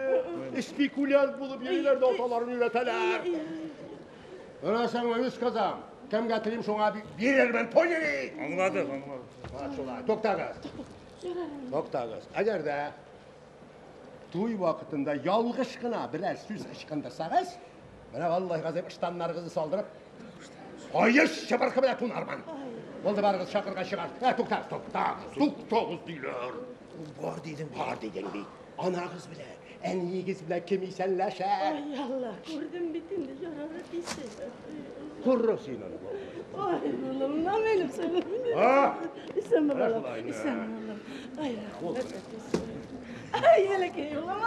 S5: спекулянт булып йөриләр дә аталарын өйрәтәләр. Менә сиңа үз кызым. Кемгә телим шуңа бирермен, поняли?
S9: Аңладык, аңладык.
S5: Ha, шулай. Туктагыз. Туктагыз. Әгәр дә туй вакытында ялгыш кына берәр сүз ычкындырсагыз, менә валлаһи газыйм ыштаннарыгызны салдырып, каеш чыбыркы белән тунармын. Булды, барыгыз чакырга чыгар. Ә, туктагыз, туктагыз, туктагыз диләр. Ул бар дидең бит. Бар дидең бит. Анагыз белән, әниегез белән кем исәнләшә?
S7: Ай, Алла, күрдем бит инде, ярар әтисе.
S5: Күрер син аны.
S7: Ай, улым, минем сәлам. Исәнме, балам? Исәнме, улым? Ай, рәхмәт, әтисе. Ай, бәләкәй улым.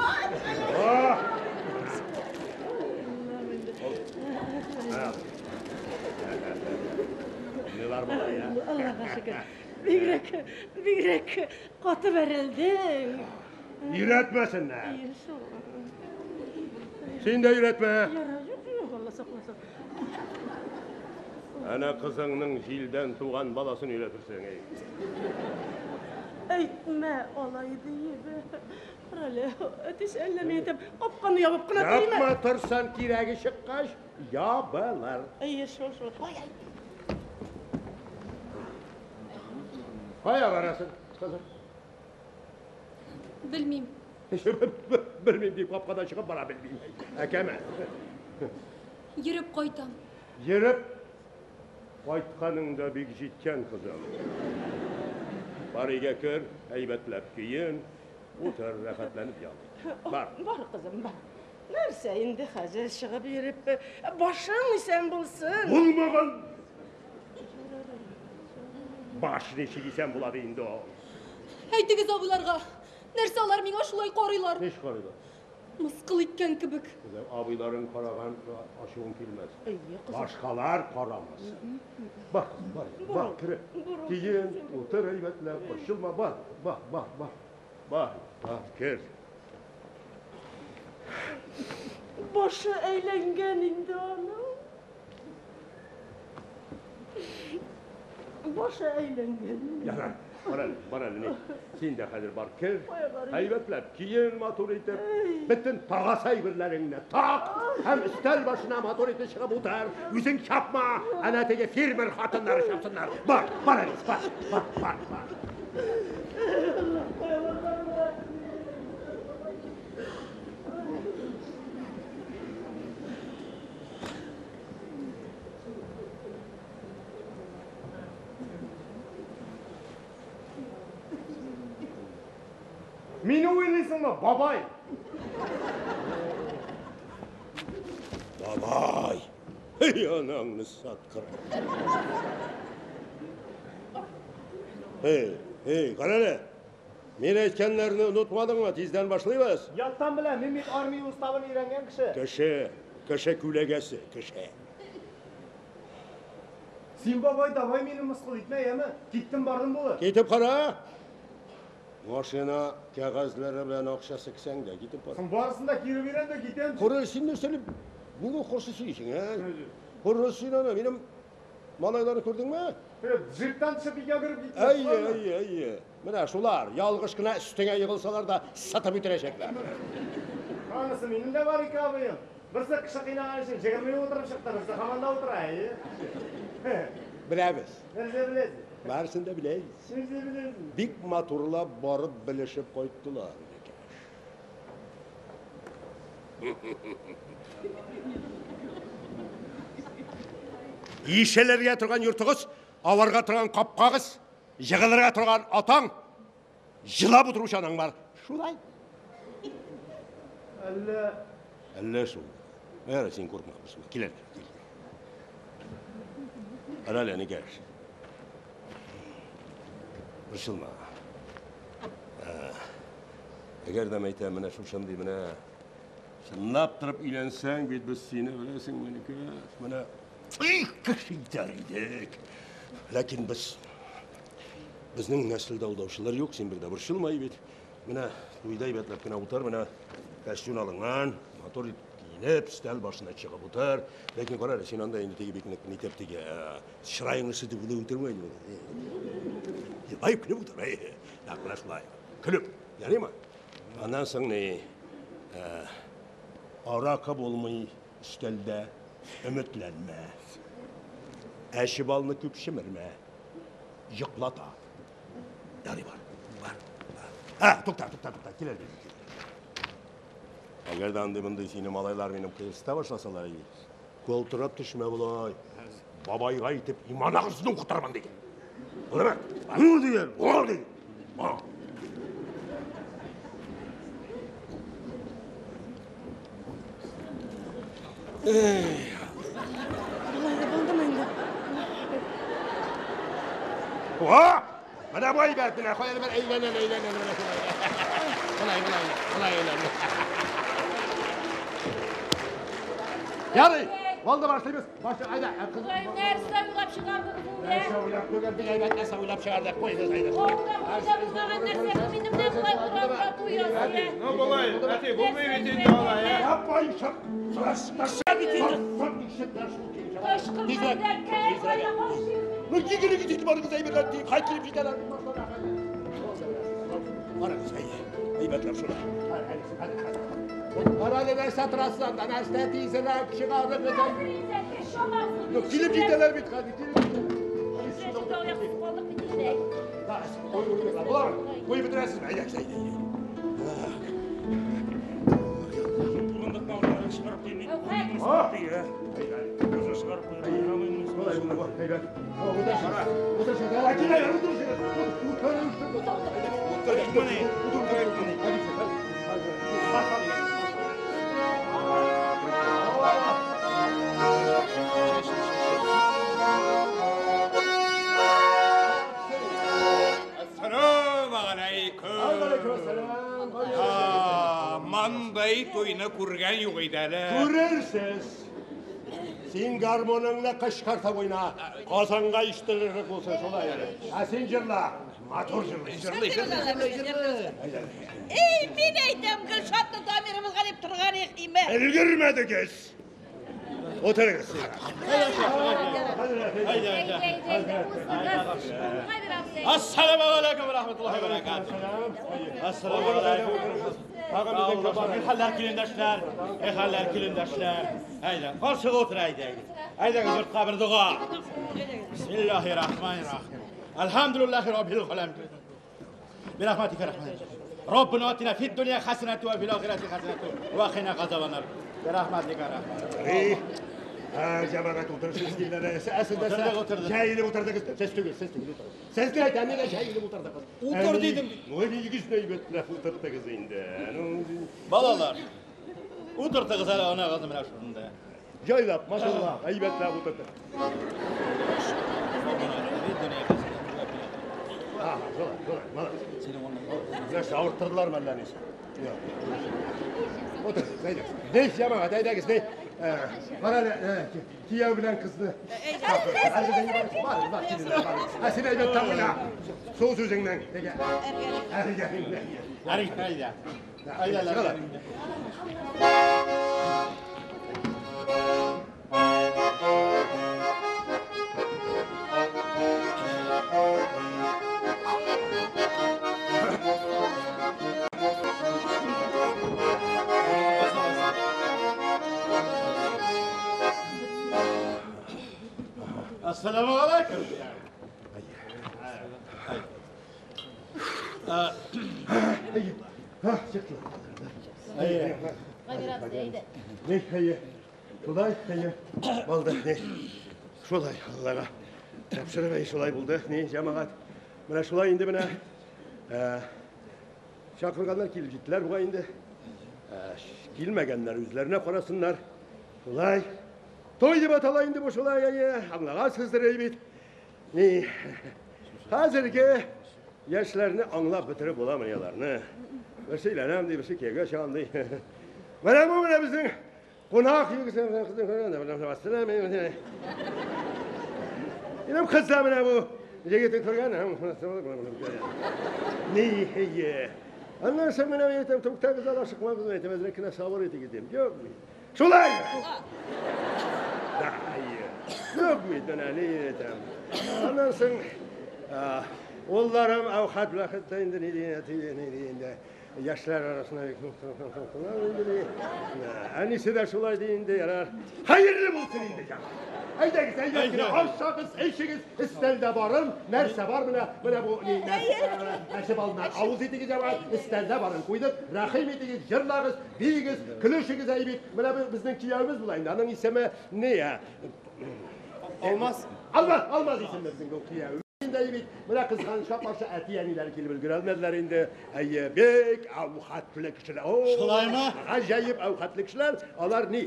S5: Нилар була я?
S7: Аллага шөкер. Бигрәк, бигрәк каты бәрелдең.
S5: Өйрәтмәсеннәр. Син дә өйрәтмә.
S7: Ярар, юк, юк, Алла сакласын.
S5: Әнә кызыңның җилдән туган баласын өйрәтерсең, әй.
S7: Әйтмә алай диеп. Карале, әтисе әллә ни әйтеп, капканы ябып кына тормы.
S5: Япма торсан кирәге чыккач, ябылыр.
S7: Әйе, шул, шул. Ай, ай.
S5: Кая барасың, кызым?
S6: Белмим.
S5: Белмим дип капкадан чыгып бара белмим. Әкәмә.
S6: Йөреп кайтам.
S5: Йөреп кайтканың да бик җиткән, кызым. Бар өйгә кер, әйбәтләп киен, утыр, рәхәтләнеп ял ит. Бар.
S7: Бар, кызым, бар. Нәрсә инде хәзер чыгып йөреп, башың исән булсын.
S5: Булмаган. Баш ничек исән була ди инде ул?
S6: Әйтегез абыйларга, нәрсә алар миңа шулай карыйлар?
S5: Ничек карыйлар?
S6: Мыскыл иткән кебек.
S5: Кызым, абыйларың караган ачуың килмәс.
S7: Әйе, кызым.
S5: Башкалар карамас. Бар, кызым, бар, бар, кереп. Киен, утыр әйбәтләп, борчылма, бар, бар, бар, бар. Бар, бар, кер.
S7: Башы әйләнгән инде аның. Башы әйләнгән.
S5: Ярар, бар әле, бар әле, ни. Син дә хәзер бар, кер.
S7: Кая барыйм?
S5: Әйбәтләп киен, матур итеп. Бөтен тагасы әйберләреңне так. Һәм өстәл башына матур итеп чыгып утыр. Үзең чапма. Әнә теге фермер хатыннары чапсыннар. Бар, бар әле, бар, бар, бар, бар.
S1: Мине уйлыйсыңмы, бабай?
S5: Бабай! Эй, анаңны саткыр. Эй, эй, кара әле. Мин әйткәннәрне онытмадыңмы? Тиздән башлыйбыз.
S1: Яттан беләм, мин бит армия уставын өйрәнгән кеше.
S5: Кеше, кеше күләгәсе, кеше.
S1: Син, бабай, давай мине мыскыл итмә, яме? Киттем бардым булыр.
S5: Китеп кара. Машина кәгазьләре белән акчасы кесәңдә, китеп кара.
S1: Соң барысын да кире бирәм дә китәм.
S5: Күрер, син нәрсәле нигә каршы сөйлисең, ә? Күрер син аны, минем малайларны күрдеңме?
S1: Джиптан төшеп икәү кереп киттеләр.
S5: Әйе, әйе, әйе. Менә шулар, ялгыш кына өстеңә егылсалар да сатып үтерәчәкләр.
S1: Анысы минем дә бар ике абыем. Берсе кеше кыйнаган өчен 20 ел утырып чыкты, берсе һаман да утыра, әйе.
S5: Беләбез.
S1: Нәрсә беләсез?
S5: Барысын да беләбез.
S1: Нәрсә беләсез?
S5: Бик матурлап барып белешеп кайттылар. Ишелергә торган йортыгыз, аварга торган капкагыз, җыгылырга торган атаң, җылап утыручы анаң бар. Шулай.
S1: Әллә
S5: Әллә шул. Әр, син куркма, борчылма. Кил әле, кил. Кара әле, әнекәш. Борчылма. Әгәр дә әйтәм, менә шушындый менә чынлап торып өйләнсәң бит без сине беләсең, әнекәш. Менә их, кеше итәр идек. Ләкин без безнең нәселдә алдаучылар юк, син бер дә борчылма бит. Менә туйда әйбәтләп кенә утыр, менә костюм алынган, матур итеп киенеп, өстәл башына чыгып утыр. Ләкин кара әле, син анда инде теге бик нык нитеп теге чыраеңны сытып үлеп утырма инде. Елмаеп көлеп утыр, әй, нәкъ менә шулай. Көлеп, ярыймы? Аннан соң ни, аракы булмый өстәлдә, өметләнмә. Әче балны күп чемермә, йоклата. Ярый, бар, бар, бар. Ә, тукта, тукта, тукта, кил әле. Әгәр дә андый мондый сине малайлар минем кыерсыта башласалар, калтырап төшмә болай. Бабайга әйтеп, иман агызны укытырмын дигән. Булырмы? Ну дигән, бу дигән.
S7: Болай да булдымы инде?
S5: О! Менә бу әйбәт, менә кая бер әйләнә, әйләнә, менә шулай. Болай, болай, болай әйләнә. Ярый, булды, башлыйбыз. Башла, әйдә, кыз.
S2: Болай нәрсә уйлап чыгардыгыз инде?
S5: Нәрсә уйлап түгел, бик әйбәт нәрсә уйлап чыгардык. Куйгыз, әйдә.
S2: Авылда монда булмаган нәрсә бу минем менә болай урамда туй ясый.
S3: Ну, болай, әти, булмый бит инде алай, ә?
S5: Апай, чык.
S9: Бит инде.
S2: Кычкырмаганда кәй кая каушыйм.
S5: Ну, егерме китеп барыгыз, әйбәтләр, дип, кай килеп җитәләр. Барыгыз, әйе. Әйбәтләп шулай. Кара әле, нәрсә торасыз анда, нәрсә, тизрәк чыгарыгыз. Ну, килеп җитәләр бит, хәзер, килеп җитәләр. Болар, куеп бетерәсезме? Әйдәгез, әйдә, әйдә.
S9: Урындыкны алып чыгарып куймый. Үзен чыгарып куярга ярамый.
S5: Шулай, шулай, әйбәт. Утыр, утыр, утыр, килә, утыр, утыр, утыр, утыр, утыр, утыр,
S3: Әссәламү алейкум. Мандай туйны күргән юк иде әле.
S5: Күрерсез. Син гармоныңны кычкыртып уйна. Казанга ишетелерлек булсын шулай әле. Ә син җырла. Матур җырла.
S3: Җырлый, җырлый, җырлый, җырлый.
S2: Ey, мин әйтәм, Гөлшатны Дамирыбызга дип торган име.
S5: Өлгермәдегез. Утырыгыз.
S10: Ассаламу алейкум ва рахматуллахи ва баракатуh. Ассаламу алейкум. Хәлләр килендәшләр, хәлләр килендәшләр. Әйдә, каршыга утыр әйдәгез. Әйдәгез йортка бер дога. Бисмиллахир-рахманир-рахим. Elhamdülillahi Rabbil alemin. برحمتك يا رحمن ربنا اتنا في الدنيا حسنة وفي الآخرة حسنة وقنا عذاب النار برحمتك يا رحمن.
S5: Ey, ha, җәмәгать, утырышыгыз килде. Әсендә
S10: Утырдык, утырдык.
S5: Җәелеп утырдыгыз. Сез түгел, сез түгел, утырыгыз. Сез дә әйтәм, нигә җәелеп утырдыгыз?
S10: Утыр дидем.
S5: Ну, нигез әйбәтләп утырдыгыз инде. Ну,
S10: Балалар, утыртыгыз әле ана кызны менә шунда.
S5: Җайлап, машаллаһ, әйбәтләп утырдык. Ha, шулай, шулай, молодец. Нәрсә, авырттырдылар мәллә ничек? Утырыгыз, әйдәгез. Ни, җәмәгать, әйдәгез, ни. Бар әле, кияү белән кызны. Бар, бар, килегез, бар. Ә син әйбәтләп уйна. Сул сүзеңнең. Теге. Әргәңнән.
S10: Әйдә. Әйдәләр. Ассаламу алейкум.
S5: Ha, чыкты. Ни, әйе. Шулай, әйе. Булды, ни. Шулай, Аллага. Тапшырып, әй, шулай булды. Ни, җәмәгать. Менә шулай инде менә. Чакырганнар килеп җиттеләр бугай инде. Килмәгәннәр үзләренә карасыннар. Шулай. Той дип атала инде бу шулай, әйе. Аңлагансыздыр әй бит. Ни, хәзерге яшьләрне аңлап бетереп буламыни аларны? Берсе өйләнәм ди, берсе кияүгә чыгам ди. Менә бу менә безнең кунак егете. Минем кыз да менә бу егетне күргән. Ни, әйе. Аннан соң менә мин әйтәм, туктагыз әле, ашыкмагыз, әйтәм, әзрәк кенә сабыр итегез дим. Юк бит. Шулай. Да, әйе. Юк бит, менә ни әйтәм. Аннан соң улларым әүхәт белән хәтта инде ни дигән, әти ни дигәндә яшьләр арасында бик инде. Әнисе дә шулай ди инде, ярар. Хәерле булсын инде, җәмәгать. Әйдәгез, әйдәгез, ашагыз, эчегез, өстәлдә барын, нәрсә бар менә, менә бу ни нәрсә, нәрсә балнар. Авыз итегез, җәмәгать, өстәлдә барын куйдык, рәхим итегез, җырлагыз, биегез, көлешегез әйбит. Менә бу безнең киявебез була инде, аның исеме ни, ә?
S1: Алмаз.
S5: Алмаз, Алмаз исемле безнең бу киявебез. Инде бит, менә кызганычка каршы әти-әниләре килеп өлгерә алмадылар инде. Әйе, бик әүхәтле кешеләр. О,
S10: Шулаймы?
S5: Гаҗәеп әүхәтле кешеләр. Алар ни?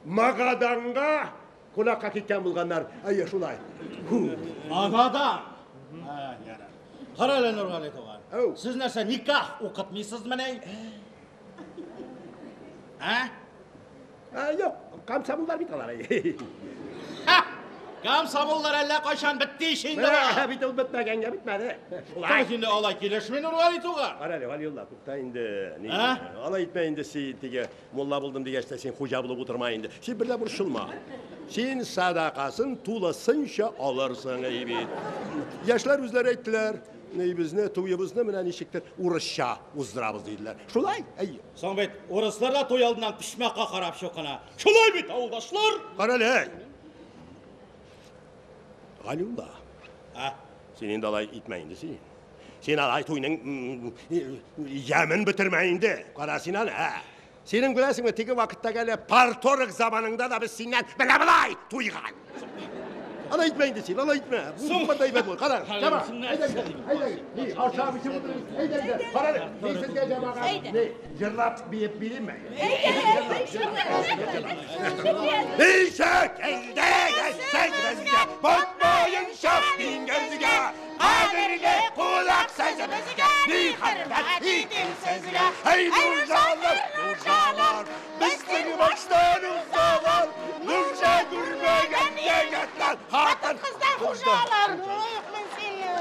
S5: Магаданга кунакка киткән булганнар. Әйе, шулай.
S10: Магадан. Кара әле, Нургали туган. Сез нәрсә, никах укытмыйсызмыни? Ә?
S5: Юк, комсомоллар бит алар.
S10: Комсомоллар әллә кайчан бетте ич инде.
S5: Бит ул бетмәгәнгә бетмәде.
S10: Шулай инде алай килешми, Нургали туган.
S5: Кара әле, Галиулла, тукта инде. Алай итмә инде син, теге мулла булдым дигәч тә син хуҗа булып утырма инде. Син бер дә борчылма. Син садакасын тулысынча алырсың, әй бит. Яшьләр үзләре әйттеләр, безне, туебызны менә ничектер урысча уздырабыз диделәр. Шулай, әйе.
S10: Соң бит урыслар да туй алдыннан пешмәккә карап чукына. Шулай бит, авылдашлар.
S5: Кара әле. Галиулла. Син инде алай итмә инде син. Син алай туйның ямен бетермә инде. Кара син аны, ә? Синең беләсеңме, теге вакыттагы әле парторг заманыңда да без синнән менә болай туйган. Алай итмә инде син, алай итмә. Бу бер әйбәт бул. Кара, җама. Әйдә, әйдә. Ни, ашап эчеп утырыгыз. Әйдә, әйдә. Кара әле, ни сезгә җамага. Ни, җырлап биеп бирим. Ничек инде сез безгә батмаенча диңгезгә, кадерле кунак сез безгә, ни хөрмәт итим сезгә. Эй, нурҗалар, нурҗалар, безнең баштан узалар, нурҗа күрмәгән егетләр, хатын
S7: кызлар хуҗалар. Юк, мин сине.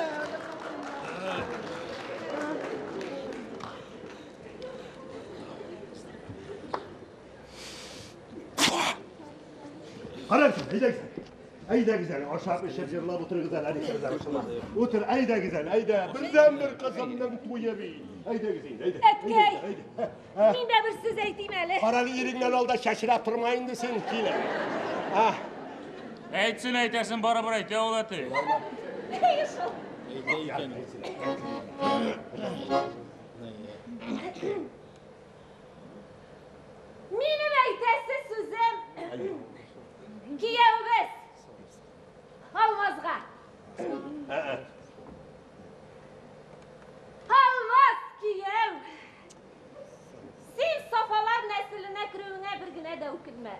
S5: Карагыз, әйдәгез. Әйдәгез әле, ашап эчеп җырлап утырыгыз әле, әйдәгез әле. Утыр, әйдәгез әле, әйдә. Бердәнбер кызымның туе бит. Әйдәгез инде, әйдә.
S8: Әткәй, мин дә бер сүз әйтим әле.
S5: Карале, иреңнән алда чәчрәп торма инде син, килен.
S9: Әйтсен, әйтәсен, барыбер әйтә ул әти.
S8: Әйе шул. Минем әйтәсе сүзем кияүебез Алмазга. Алмаз кияү. Син Сафалар нәселенә керүеңә бер генә дә үкенмә.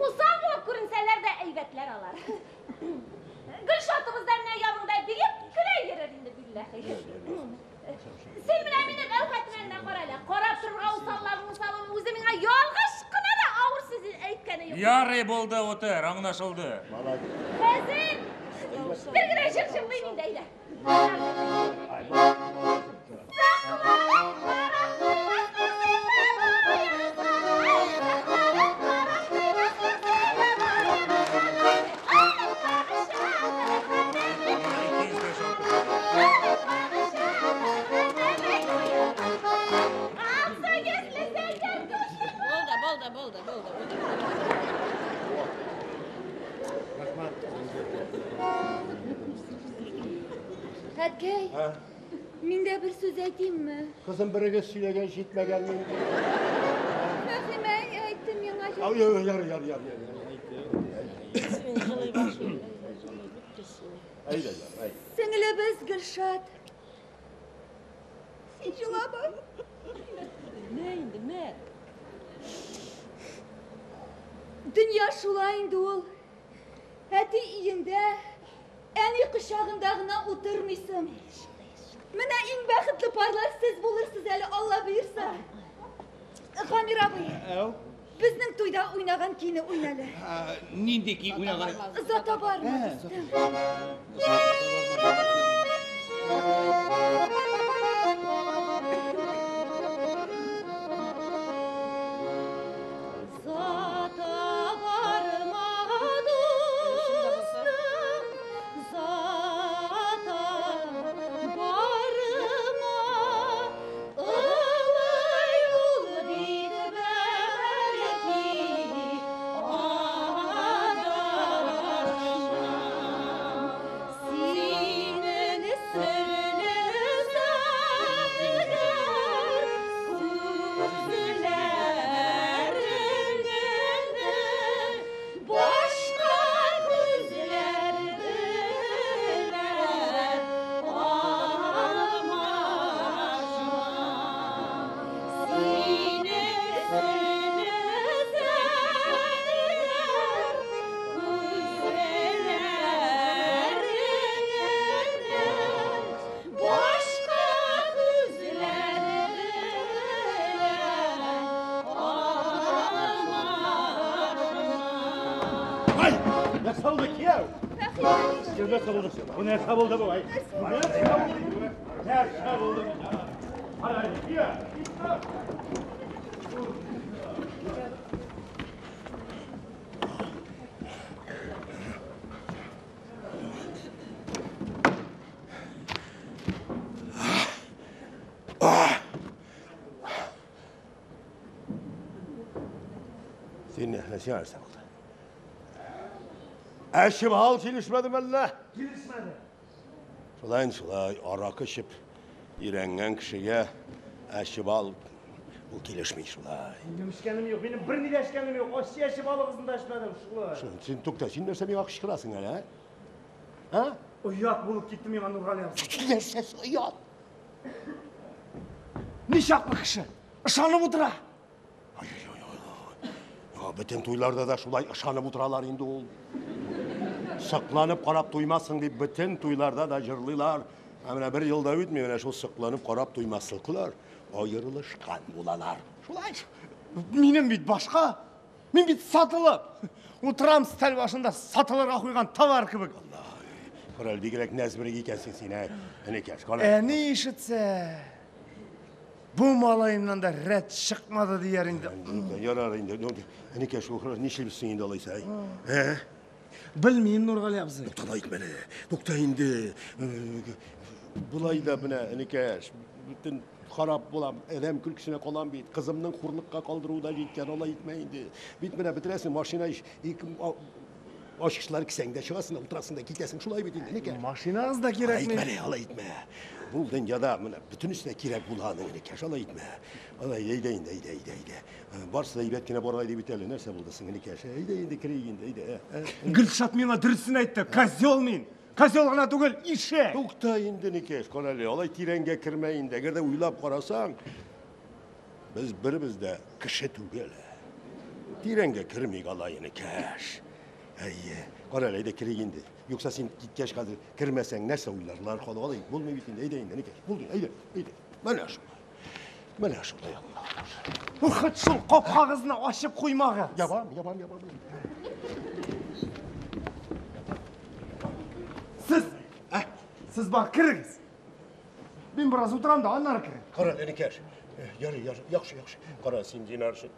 S8: Усал булып күренсәләр дә әйбәтләр алар. Гөлшатыбыз да менә яныңда биеп көлә йөрер инде, билләһи. Син менә минем әүхәтемә генә кара әле. Карап торырга усалларның усалын үзе миңа ялгыш кына да авыр сүз әйткәне юк.
S9: Ярый булды, утыр, аңлашылды.
S8: Хәзер бер генә җыр җырлыйм инде, әйдә.
S2: Булды, булды, булды, булды.
S8: Әткәй, мин дә бер сүз әйтимме?
S5: Кызым, берегез сөйләгән җитмәгән инде.
S8: Фәхимә әйтте миңа.
S5: Ау, яр, яр, яр, яр, яр. Әйдә, әйдә.
S8: Сеңлебез Гөлшат. Син җылама.
S2: Мә инде, мә.
S8: Дөнья шулай инде ул. Әти өендә, әни кочагында гына утырмыйсың. Менә иң бәхетле парлар сез булырсыз әле, Алла боерса. Гамир абый, безнең туйда уйнаган көйне уйна әле.
S3: Нинди көй уйнаган?
S8: Озата барма, дустым.
S6: Зата барма, дустым, зата барма, ылый ул бит бәлки адашма. Синең серле
S10: Нәрсә булды, кияү? Нәрсә булды? Бу нәрсә булды бу? Нәрсә булды? Нәрсә булды? Кара, кияү.
S5: Син нәрсә нәрсә булды? Әче бал килешмәде мәллә?
S4: Килешмәде.
S5: Шулай шулай аракы эчеп өйрәнгән кешегә әче бал ул килешми шулай.
S4: Минем эчкәнем юк, минем берни дә эчкәнем юк. Ачы әче балыгызны да эчмәдем, шулай.
S5: Син тукта, син нәрсә миңа кычкырасың әле, ә? А?
S4: Оят булып китте миңа, Нургали абзый.
S5: Нәрсәсе оят?
S4: Ничаклы кеше ышанып утыра.
S5: Бөтен туйларда да шулай ышанып утыралар инде ул. Сыкланып карап туймассың дип бөтен туйларда да җырлыйлар. Ә менә бер ел да үтми, менә шул сыкланып карап туймаслыклар аерылышкан булалар. Шулай.
S4: Минем бит башка. Мин бит сатылып. Утырам стәл башында сатылырга куйган товар кебек.
S5: Кара, бигрәк нәзберек икәнсең син, ә? Энекәш, кара.
S4: Әни ишетсә, бу малаемнан да рәт чыкмады дияр инде.
S5: Ярар инде. Энекәш, ул нишлибез соң инде алайса? Ә?
S4: Белмим, Нургали абзый.
S5: Тукта да әйтмә әле. Тукта инде. Болай да менә, энекәш, бөтен харап булам, адәм көлкесенә калам бит. Кызымның хурлыкка калдыруы да җиткән, алай итмә инде. Бит менә бетерәсең, машина ачкычлар кесәңдә чыгасың да утырасың да китәсең. Шулай бит инде, энекәш.
S4: Машинагыз да кирәкми.
S5: Алай итмә, алай итмә. Бу дөньяда менә бөтенесе дә кирәк була аның, энекәш, алай итмә. Алай, әйдә инде, әйдә, әйдә, әйдә. Барысы да әйбәт кенә баргай дип бит әле. Нәрсә булды соң, энекәш? Әйдә инде, керик инде, әйдә.
S4: Гөлшат миңа дөресен әйтте. Козел мин. Козел гына түгел, ишәк.
S5: Тукта инде, энекәш, кара әле, алай тирәнгә кермә инде. Әгәр дә уйлап карасаң, без беребез дә кеше түгел. Тирәнгә кермик алай, энекәш. Әйе, кара әле, әйдә керик инде. Юкса син киткәч хәзер кермәсәң, нәрсә уйларлар халык алай булмый бит инде. Әйдә инде, энекәш. Булды, әйдә, әйдә. Менә шулай. Менә шулай, Аллаһ.
S4: Хет шул капкагызны ачып куймагыз.
S5: Ябам, ябам, ябам.
S4: Сез, сез бар керегез. Мин бераз утырам да, аннары керәм.
S5: Кара, энекәш. Ярый, ярый, яхшы, яхшы. Кара, син зинар өчен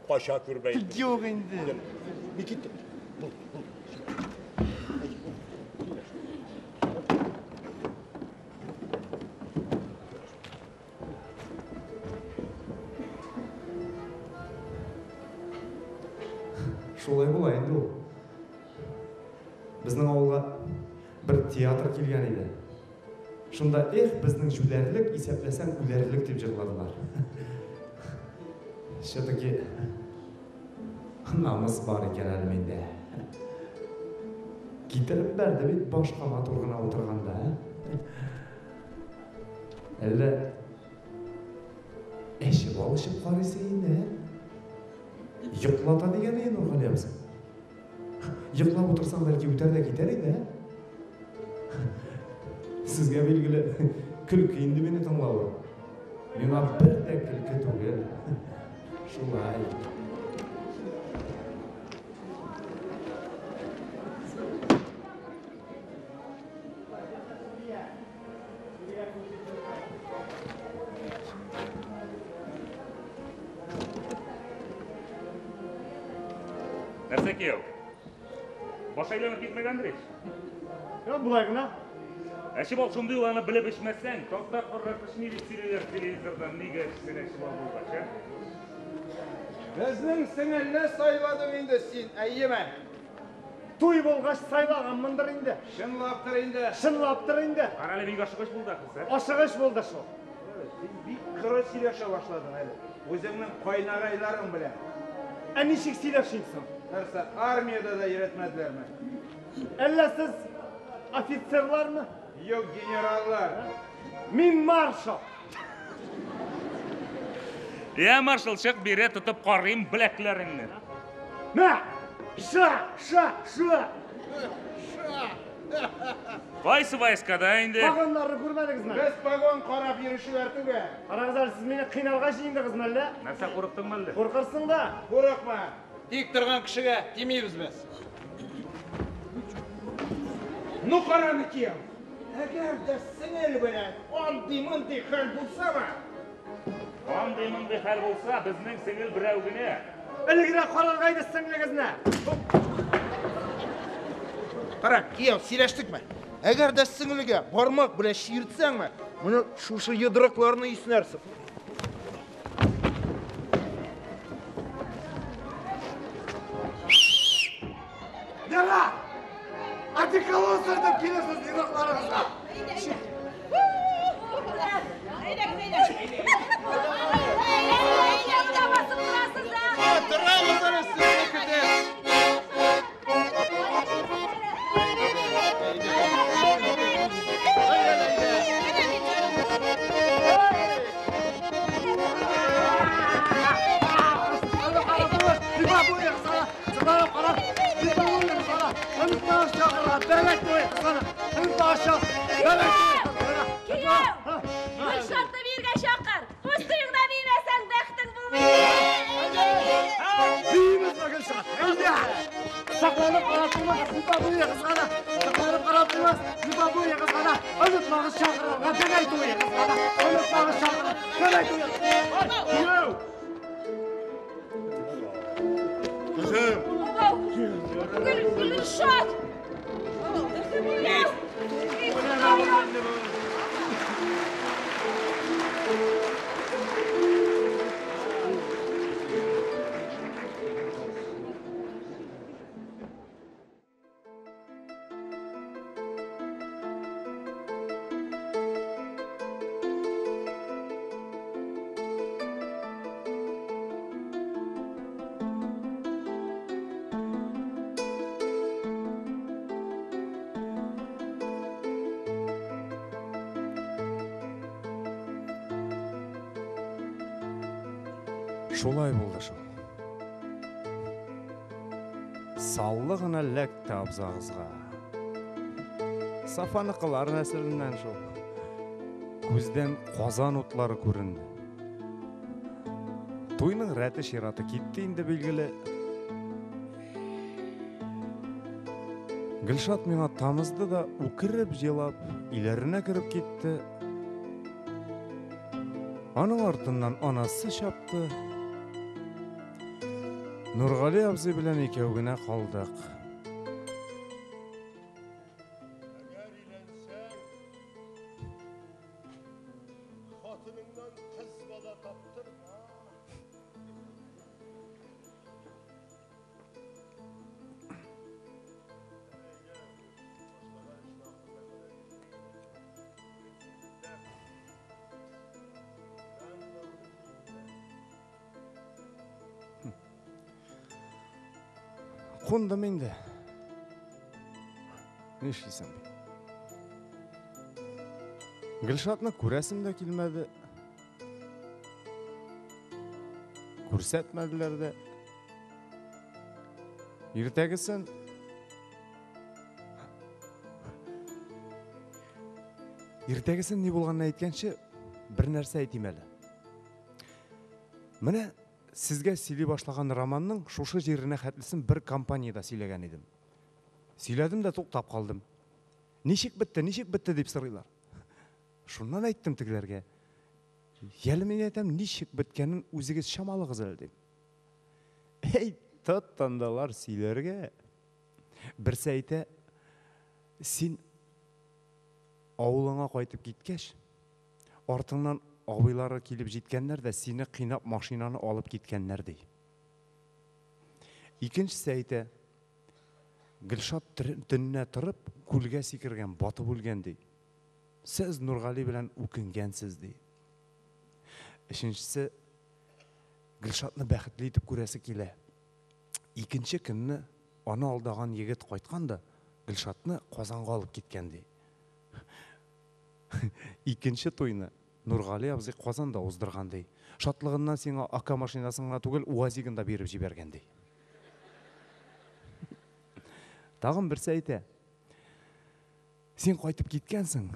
S5: кача күрмә инде.
S4: Юк инде.
S5: Мин киттем. Булды, булды.
S4: Шулай була инде ул. Безнең авылга бер театр килгән иде. Шунда эх, безнең җүләрлек исәпләсәң үләрлек дип җырладылар. Все-таки намус бар икән әле миндә. Китереп бәрде бит башка матур гына утырганда, ә? Әллә әче бал эчеп карыйсы инде, ә? Йоклата дигән иде Нургали абзый. Йоклап утырсаң, бәлки үтәр дә китәр иде, ә? Сезгә билгеле, көлке инде мине тыңлавы. Миңа бер дә көлке түгел. Шулай.
S9: Нәрсә кияү? Баш әйләнеп китмәгәндер ич?
S1: Юк, болай гына.
S9: Әче бал шундый ул, аны белеп эчмәсәң, татар карлар пешми дип сөйлиләр телевизордан, нигә эчсен әче бал булгач, ә?
S3: Безнең сеңелне сайладың инде син, әйеме?
S1: Туй булгач сайлаганмындыр инде.
S3: Чынлаптыр инде.
S1: Чынлаптыр инде.
S9: Кара әле, бик ашыгыч булды ахрысы, ә?
S1: Ашыгыч булды шул.
S3: Син бик кырыс сөйләшә башладың әле. Үзеңнең кайнагайларың белән.
S1: Ә ничек сөйләшим соң?
S3: Нәрсә, армиядә дә өйрәтмәделәрме?
S1: Әллә сез офицерлармы?
S3: Юк, генераллар.
S1: Мин маршал.
S9: Я, маршал, чык бире, тотып карыйм беләкләреңне.
S1: Мә! Ша, ша, ша!
S9: Кайсы войскада инде?
S1: Погоннарны күрмәдегезме?
S3: Без погон карап йөрүчеләр түгел.
S1: Карагыз әле, сез мине кыйнарга җыендыгызмы әллә?
S9: Нәрсә, курыктыңмы әллә?
S1: Куркырсың да.
S3: Курыкма. Тик торган кешегә тимибез без.
S11: Ну, караны кияү. Әгәр дә сеңел белән андый-мондый хәл булсамы?
S9: Андый-мондый хәл булса, безнең сеңел берәү генә.
S1: Элегрәк карарга иде сеңлегезне.
S11: Кара, кияү, сөйләштекме? Әгәр дә сеңелгә бармак белән чиертсәңме, менә шушы йодрыкларны иснәрсең.
S1: Яра! Одеколон сөртеп килерсез йодрыкларыгызга.
S11: Торабыз әле сезне көтеп.
S2: Кияү! Гөлшатны биергә чакыр! Үз туеңда биемәсәң, бәхетең булмый!
S1: Биимезме, Гөлшат? Әйдә! Сакланып карап тормас, зифа буе кызгана. Сакланып карап тормас, зифа буе кызгана. Онытмагыз чакырырга, бәбәй туе кызгана. Онытмагыз чакырыр, бәбәй туе. Кияү!
S3: Кызым!
S2: Гөлшат!
S4: Шулай булды шул. Саллы гына эләкте абзагызга. Сафаныкылар нәселеннән шул. Күздән Казан утлары күренде. Туйның рәте чираты китте инде билгеле. Гөлшат миңа тамызды да үкереп җылап өйләренә кереп китте. Аның артыннан анасы чапты. Нургали абзый белән икәү генә калдык.
S1: Хатыныңнан кыз бала таптырма.
S4: Кундым инде. Нишлисең бит? Гөлшатны күрәсем дә килмәде. Күрсәтмәделәр дә. Иртәгесен Иртәгесен ни булганын әйткәнче, бер нәрсә әйтим әле. Менә сезгә сөйли башлаган романның шушы җиренә хәтлесен бер компаниядә сөйләгән идем. Сөйләдем дә туктап калдым. Ничек бетте, ничек бетте дип сорыйлар. Шуннан әйттем тегеләргә. Яле мин әйтәм, ничек беткәнен үзегез чамалыгыз әле дим. Әй, тотындылар сөйләргә. Берсе әйтә, син авылыңа кайтып киткәч, артыңнан абыйлары килеп җиткәннәр дә сине кыйнап машинаны алып киткәннәр ди. Икенчесе әйтә, Гөлшат төннә торып күлгә сикергән, батып үлгән ди. Сез Нургали белән үкенгәнсез ди. Өченчесе Гөлшатны бәхетле итеп күрәсе килә. Икенче көнне аны алдаган егет кайткан да Гөлшатны Казанга алып киткән ди. Икенче туйны Нургали абзый Казанда уздырган ди. Шатлыгыннан сиңа АК машинасын гына түгел, УАЗигын да биреп җибәргән ди. Тагын берсе әйтә. Син кайтып киткәнсең,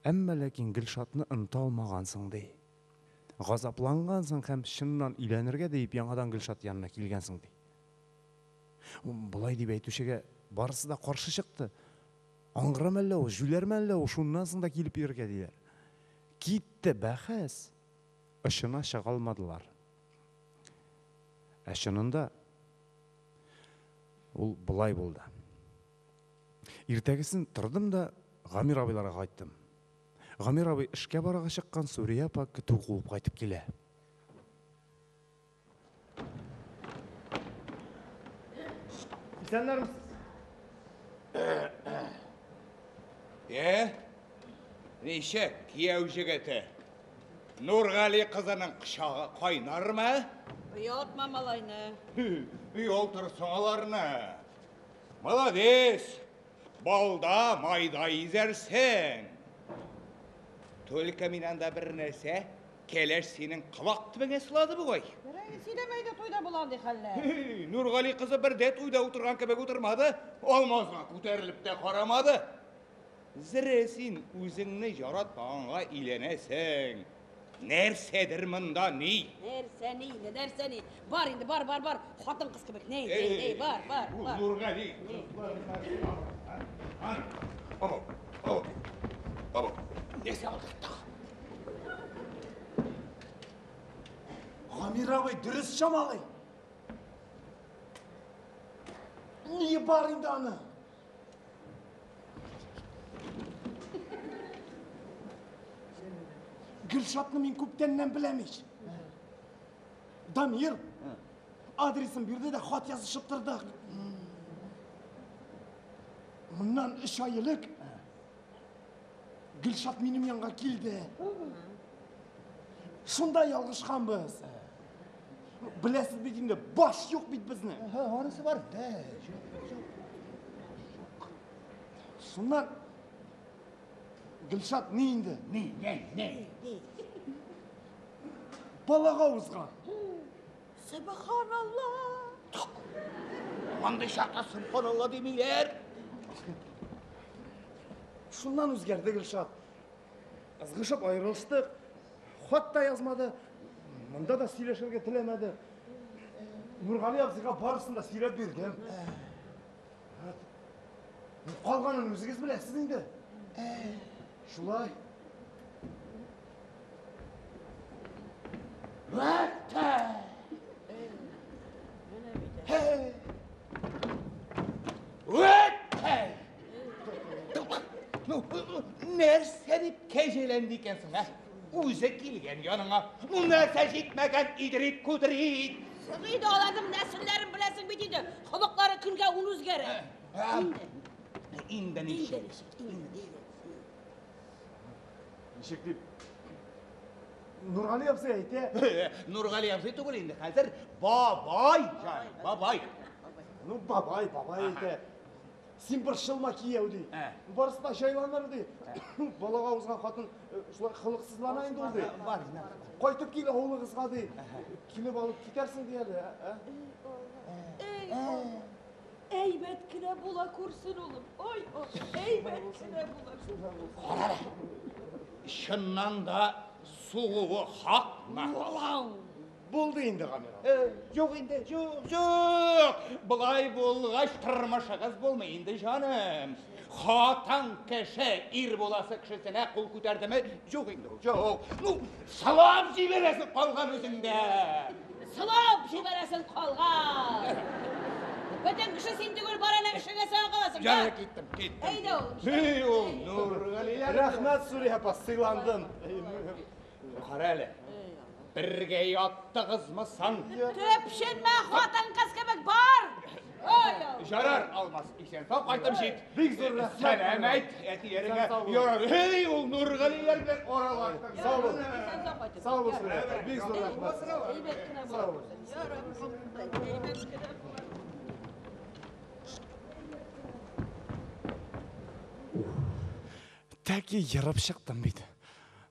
S4: әмма ләкин Гөлшатны оныта алмагансың ди. Газаплангансың һәм чыннан өйләнергә диеп яңадан Гөлшат янына килгәнсең ди. Болай дип әйтүчегә Барысы да каршы чыкты. Аңгыра мәллә ул, җүләр мәллә ул, шуннан соң да килеп йөрергә диләр. Китте бәхәс, очына чыга алмадылар. Ә чынында ул болай булды. Иртәгесен тордым да Гамир абыйларга кайттым. Гамир абый эшкә барырга чыккан, Сүрия апа көтү куып кайтып килә.
S1: Исәннәрмесез?
S3: Е? Ничек, кияү җегете? Нургали кызының кочагы кайнармы?
S2: Оялтма малайны.
S3: Оялтырсың аларны. Молодец! Балда, майда изәрсең. Только мин анда бер нәрсә, кәләш синең колак төбеңә сылады бугай.
S2: Берәй сөйләмә инде туйда була андый хәлләр.
S3: Нургали кызы бер дә туйда утырган кебек утырмады, Алмазга күтәрелеп тә карамады. Зере син үзеңне яратмаганга өйләнәсең. Нәрсәдер монда ни?
S2: Нәрсә ни инде, нәрсә ни? Бар инде, бар, бар, бар. Хатын-кыз кебек. Ни, ни, ни, бар, бар, бар.
S3: Нургали. Абау, абау, абау. Нәрсә алдык
S1: Гамир абый дөрес чамалый. Ни бар инде аны? Гөлшатны мин күптәннән беләм ич. Дамир адресын бирде дә хат язышып тордык. Моннан өч ай элек Гөлшат минем янга килде. Шунда ялгышканбыз. Беләсез бит инде, баш юк бит безнең.
S5: Анысы бар.
S1: Шуннан Гөлшат ни инде?
S5: Ни, ни, ни?
S1: Балага узган.
S2: Сөбханалла.
S3: Андый чакта сөбханалла димиләр.
S1: Шуннан үзгәрде Гөлшат. Ызгышып аерылыштык. Хат та язмады. Монда да сөйләшергә теләмәде. Нургали абзыйга барысын да сөйләп бирдем. Калганын үзегез беләсез инде. Шулай.
S3: Ну, нәрсә дип кәҗәләнде икәнсең, ә? Үзе килгән яныңа. Ну, нәрсә җитмәгән, идрит, кудрит.
S2: Соң инде аларның нәселләрен беләсең бит инде. Холыклары көнгә ун үзгәрә.
S3: Инде ничек?
S1: Ничек дип? Нургали абзый әйтә.
S3: Нургали абзый түгел инде хәзер бабай, җаным, бабай.
S1: Ну, бабай, бабай әйтә. Син борчылма, кияү, ди. Барысы да җайланыр, ди. Балага узган хатын шулай холыксызлана инде ул, ди. Кайтып кил авылыгызга, ди. Килеп алып китәрсең, ди әле.
S2: Әйбәт кенә була күрсен, улым. Ой, ой, әйбәт кенә була күрсен.
S3: Кара әле. Чыннан да сугуы хакмы?
S1: Булды инде, Гамир абый.
S3: Юк инде, юк, юк. Болай булгач тормышыгыз булмый инде, җаным. Хатын кеше ир буласы кешесенә кул күтәрдеме? Юк инде ул, юк. Ну, сылап җибәрәсең калган үзеңдә.
S2: Сылап җибәрәсең калган. Бөтен кеше син түгел, бар әнә эшеңә сиңа каласың.
S3: Ярар, киттем, киттем.
S2: Әйдә, улым.
S3: Эй, ул Нургалиләр.
S1: Рәхмәт, Сүрия апа, сыйландым.
S3: Кара әле. Бергә яттыгызмы соң?
S2: Төпченмә, хатын-кыз кебек бар. Ой,
S3: Ярар, Алмаз, исән сау кайтып җит.
S1: Бик зур рәхмәт.
S3: Сәлам әйт әтиләреңә. Ярар, эй, ул Нургалиләр белән аралаштың.
S1: Сау бул.
S2: Исән сау кайтып.
S1: Сау бул, Сүрия апа. Бик зур рәхмәт.
S2: Әйбәт кенә була. Ярар, әйбәт кенә була.
S4: Тәки ерып чыктым бит.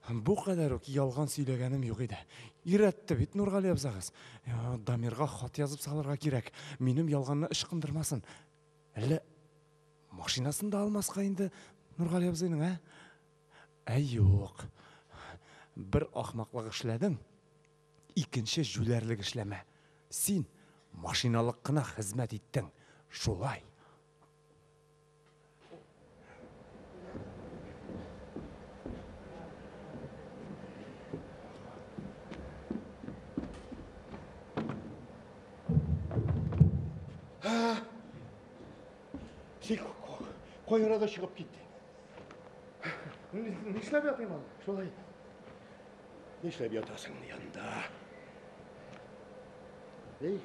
S4: Бу кадәр үк ялган сөйләгәнем юк иде. Өйрәтте бит Нургали абзагыз. Дамирга хат язып салырга кирәк. Минем ялганны ычкындырмасын. Әллә машинасын да алмаска инде Нургали абзыйның, ә? Ә юк. Бер ахмаклык эшләдең, икенче җүләрлек эшләмә. Син машиналык кына хезмәт иттең. Шулай.
S5: Син кай арада чыгып киттең?
S4: Нишләп ятыйм анда?
S5: Шулай. Нишләп ятасың янда? Эй.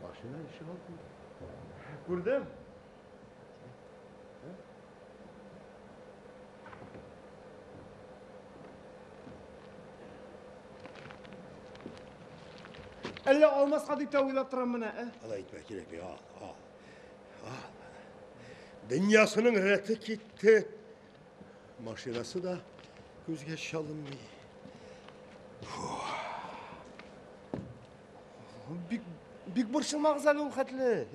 S5: Машина ишек алдында.
S1: Күрдем. Әллә алмаска дип тә уйлап торам менә, ә?
S5: Алай итмә, кирәкми, ал, ал. Ал. Дөньясының рәте китте. Машинасы да күзгә чалынмый.
S1: Бик, бик борчылмагыз әле ул хәтле.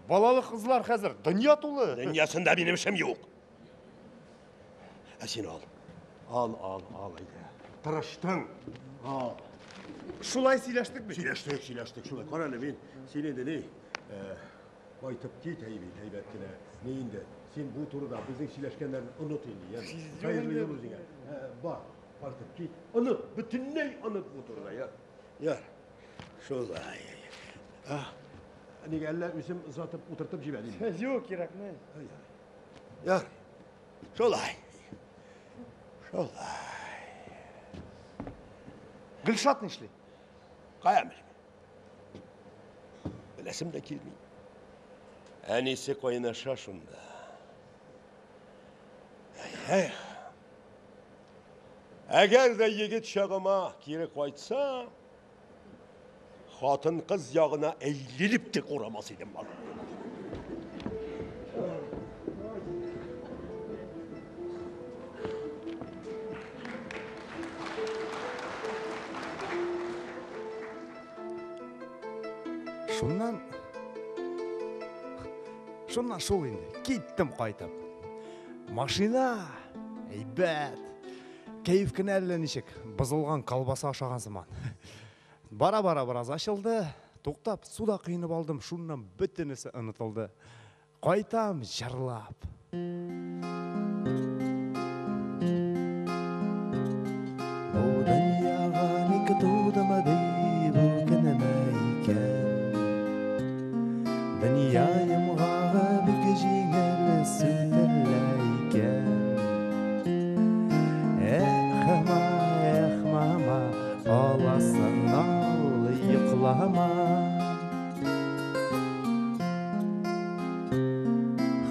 S1: Балалы кызлар хәзер дөнья тулы.
S5: Дөньясында минем эшем юк. Ә син ал. Ал, ал, ал әйдә. Тырыштың. Ал.
S1: Шулай сөйләштек бит.
S5: Сөйләштек, сөйләштек. Шулай. Кара әле мин син инде ни? Кайтып кит әйбәт, әйбәт кенә. Ни инде? Син бу турыда безнең сөйләшкәннәрне оныт инде, яме. Хәерле юл үзеңә. Бар, кайтып кит. Оныт, бөтенләй оныт бу турыда, яр. Яр. Шулай. А, нигә әллә үзем озатып утыртып җибәрим?
S1: Юк, кирәкми.
S5: Яр. Шулай. Шулай.
S1: Гөлшат нишли?
S5: Кая белмим. Беләсем дә килми. Әнисе кайнаша шунда. Эх. Әгәр дә егет чагыма кире кайтса, хатын-кыз ягына әйләнеп тә карамас идем.
S4: Шуннан Шуннан шул инде. Киттем кайтып. Машина әйбәт. Кәеф кенә әллә ничек, бозылган колбаса ашаган сыман. Бара-бара бераз ачылды. Туктап, суда коенып алдым, шуннан бөтенесе онытылды. Кайтам җырлап. Бу дөньяга ник тудым дип үкенәм икән. Дөнья йомгагы бик җиңел сүтелә икән. Эх, ма, эх, мама, аласын ал, йоклама.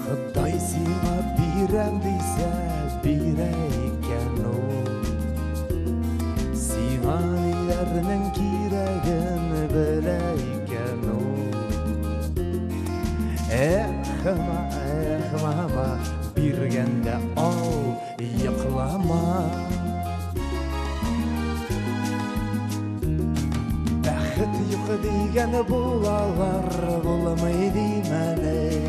S4: Ходай сиңа бирәм дисә, бирә икән ул. Сиңа ниләрнең кирәген белә икән ул. Эх, ма, эх, мама, биргәндә ал, йоклама. Бәхет юк дигән булалар, булмый димәле.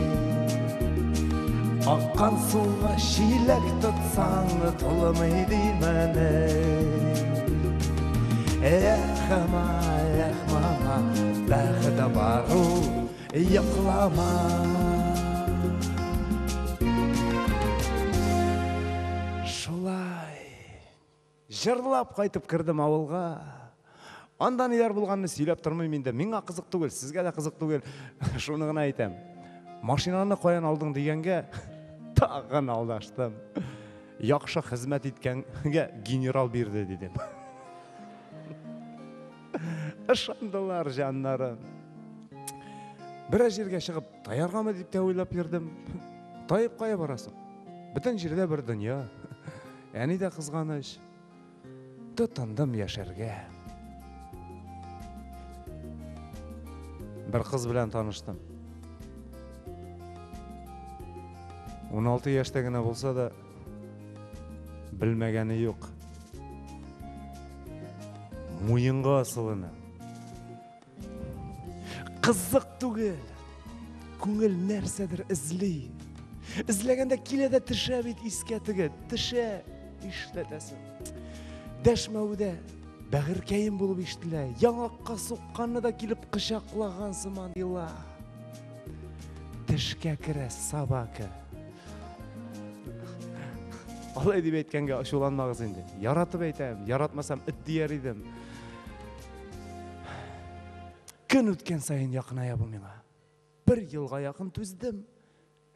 S4: Аккан суга чиләк тотсаң, тулмый димәле. Эх, ма, эх, мама, бәхет бар ул, йоклама. Шулай җырлап кайтып кердем авылга. Анда ниләр булганны сөйләп тормыйм инде. Миңа кызык түгел, сезгә дә кызык түгел. Шуны гына әйтәм. Машинаны каян алдың дигәнгә тагын алдаштым. Яхшы хезмәт иткәнгә генерал бирде дидем. Ышандылар җаннарым. Бераз җиргә чыгып таяргамы дип тә уйлап йөрдем. Таеп кая барасың? Бөтен җирдә бер дөнья. Әни дә кызганыч. Тотындым яшәргә. Бер кыз белән таныштым. 16 яшьтә генә булса да белмәгәне юк. Муенга асылына. Кызык түгел. Күңел нәрсәдер эзли. Эзләгәндә килә дә төшә бит искә теге, төшә, нишләтәсең. Дәшмәве дә бәгырькәем булып ишетелә. Яңакка сукканны да килеп кочаклаган сыман ела. Тешкә керә собака. Алай дип әйткәнгә ачуланмагыз инде. Яратып әйтәм, яратмасам эт дияр идем. Көн үткән саен якыная бу миңа. Бер елга якын түздем.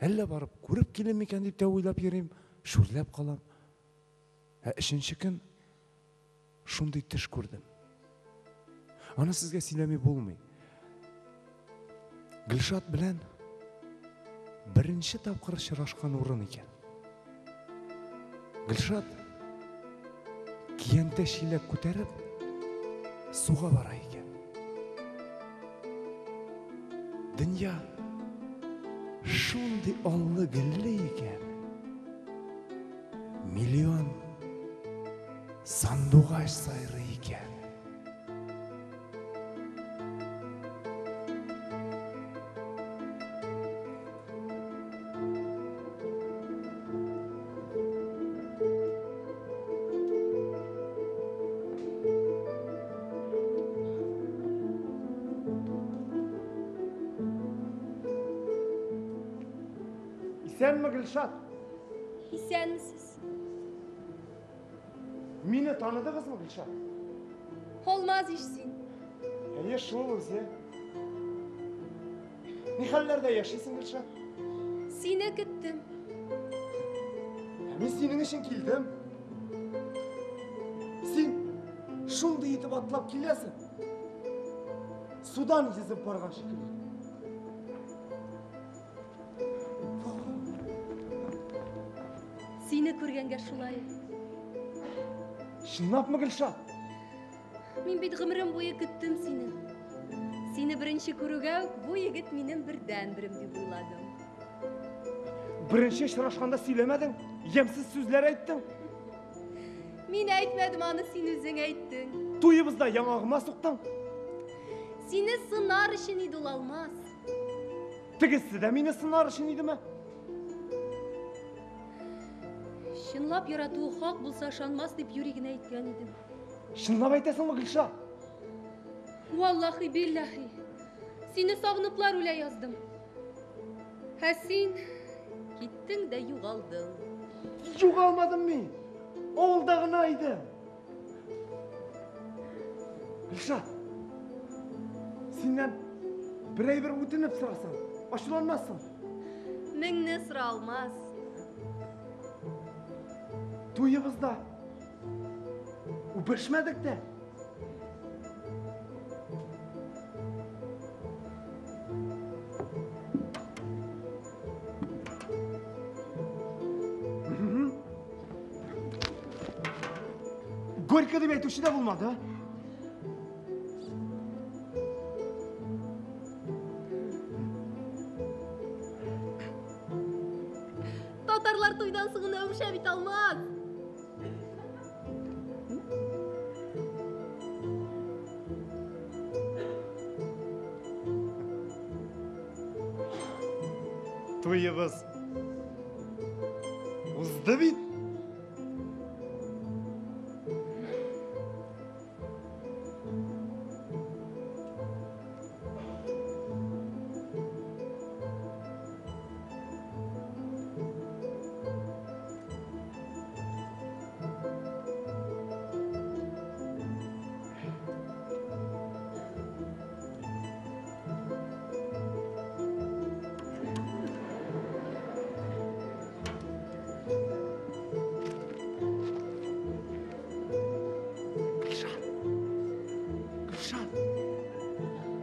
S4: Әллә барып күреп килим микән дип тә уйлап йөрим, шүрләп калам. Ә өченче көн шундый төш күрдем. Аны сезгә сөйләми булмый. Гөлшат белән беренче тапкыр очрашкан урын икән. Гөлшат киянтә чиләк күтәреп суга бара икән. Дөнья шундый аллы гөлле икән. Миллион сандугач сайрый икән.
S1: Исәнме, Гөлшат?
S6: Исәнмесез.
S1: Мине таныдыгызмы, Гөлшат?
S6: Алмаз ич син.
S1: Әйе, шул үзе. Ни хәлләрдә яшисең, Гөлшат?
S6: Сине көттем.
S1: Ә мин синең өчен килдем. Син шундый итеп атлап киләсең. Судан йөзеп барган шикелле.
S6: Сине күргәнгә шулай.
S1: Чынлапмы, Гөлшат?
S6: Мин бит гомерем буе көттем сине. Сине беренче күрүгә үк бу егет минем бердәнберем дип уйладым.
S1: Беренче очрашканда сөйләмәдең, ямьсез сүзләр әйттең.
S6: Мин әйтмәдем аны, син үзең әйттең.
S1: Туебызда яңагыма суктың.
S6: Сине сынар өчен иде ул, Алмаз.
S1: Тегесе дә мине сынар өчен идеме?
S6: Чынлап яратуы хак булса ышанмас дип юри генә әйткән идем.
S1: Чынлап әйтәсеңме, Гөлшат?
S6: Валлахи биллахи. Сине сагыныплар үлә яздым. Ә син киттең дә югалдың.
S1: Югалмадым мин. Авылда гына идем. Гөлшат, синнән бер әйбер үтенеп сорасам, ачуланмассың.
S6: Меңне сора, Алмаз.
S1: Туебызда үбешмәдек тә. Горько дип әйтүче дә булмады.
S6: Татарлар туйдан соң гына үбешә бит, Алмаз.
S1: Туебыз узды бит.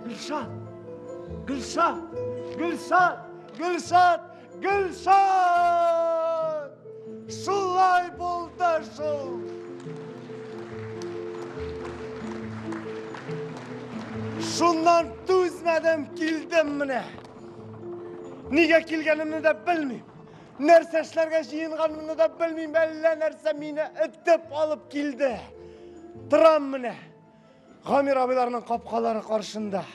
S1: Гөлшат! Гөлшат! Гөлшат! Гөлшат! Гөлшат! Гөлшат! Шулай булды шул! Шуннан түзмәдем, килдем менә. Нигә килгәнемне дә белмим. Нәрсә эшләргә җыенганымны да белмим. Әллә нәрсә мине этеп алып килде. Торам менә. Гамир абыйларның капкалары каршында.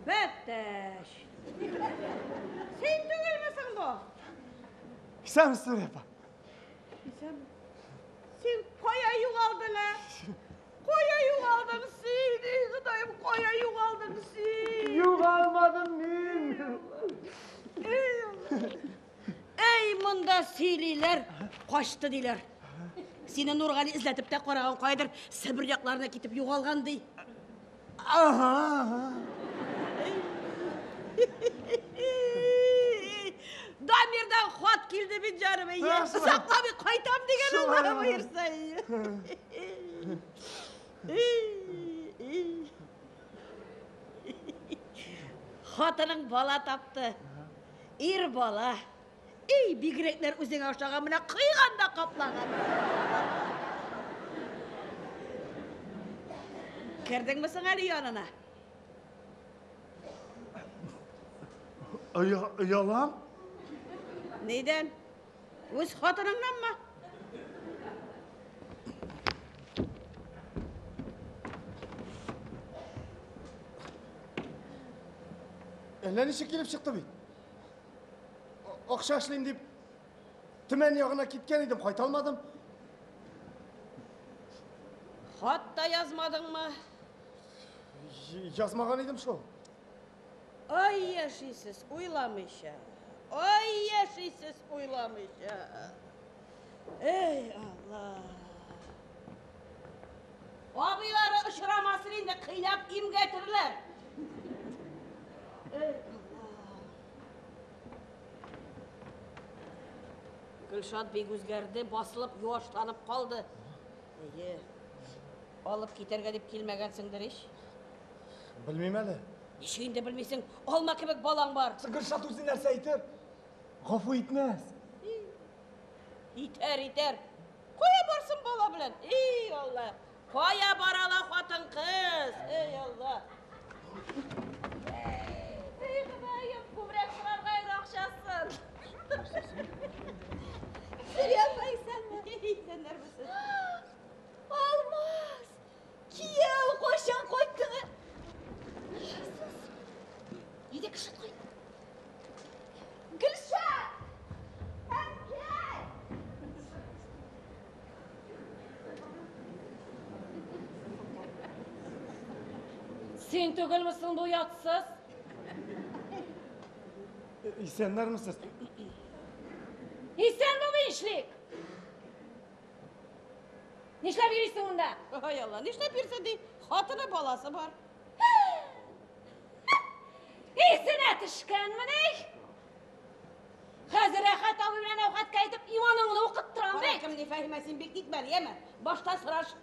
S2: Бәттәш. Син түгелме соң бу?
S1: Исәнмесез, Нурия апа.
S2: Исән. Син кая югалдың? Сөйлиләр, качты диләр. Сине Нургали эзләтеп тә караган, каядыр Себер якларына китеп югалган ди.
S1: Ага.
S2: Дамирдан хат килде бит җаным. Озакламый кайтам дигән Алла боерса. Хатының бала тапты. Ир бала. Эй, бигрәкләр үзеңә ошаган, менә кыйган да каплаган. Кердеңме соң әле янына?
S1: Оялам.
S2: Нидән? Үз хатыныңнанмы?
S1: Әллә ничек килеп чыкты бит. Акча эшлим дип Төмән ягына киткән идем, кайта алмадым.
S2: Хат та язмадыңмы?
S1: Язмаган идем шул.
S2: Ай яшисез, уйламыйча. Ай яшисез, уйламыйча. Эй, Алла. Абыйлары очрамасын инде, кыйнап имгәтерләр. Эй, Алла. Гөлшат бик үзгәрде, басылып, юашланып калды. Әйе. Алып китәргә дип килмәгәнсеңдер ич?
S1: Белмим әле.
S2: Ничек инде белмисең? Алма кебек балаң бар.
S1: Гөлшат үзе нәрсә әйтер? Гафу итмәс.
S2: Итәр, итәр. Кая барсын бала белән? Эй, Алла. Кая бара ала хатын-кыз? Эй, Алла.
S8: Эй, Ходаем, күбрәк сорарга иде акчасын. Зөлия апа, исәнме?
S2: Исәннәрмесез?
S8: Алмаз! Кияү, кайчан кайттың? Нишлисез? Әйдә, Гөлшат кайт. Гөлшат! Әнкәй!
S6: Син түгелме соң бу ятсыз?
S1: Исәннәрмесез?
S6: Исән булмый нишлик? Нишләп йөрисең монда?
S2: Ай Алла, нишләп йөрсен ди? Хатыны, баласы бар.
S6: Исенә төшкәнмени? Хәзер Рәхәт абый белән Әүхәткә әйтеп, иманыңны укыттырам
S2: Кара
S6: бит.
S2: кем ни, Фәһимә, син бик нитмә, яме? Башта сораш.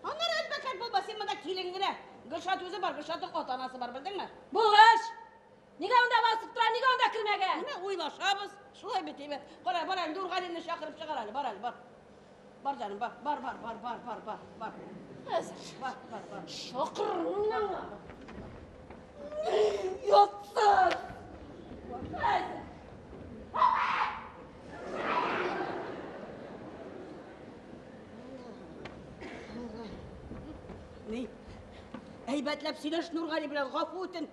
S2: Аннары әтбәкәт булма, син монда килен генә. Гөлшат үзе бар, Гөлшатның ата-анасы бар, белдеңме?
S6: Булгач, нигә монда басып тора, нигә анда кермәгән?
S2: Менә уйлашабыз. Шулай бит, әйбәт. Кара, бар әле, Нургалинны чакырып чыгар әле, бар әле, бар. Бар җаным, бар, бар, бар, бар, бар, бар, бар, бар.
S6: Хәзер.
S2: Бар, бар, бар.
S6: Чакырмын аңа. Ятсыз! Хәзер.
S2: Ни? Әйбәтләп сөйләш Нургали белән, гафу итен.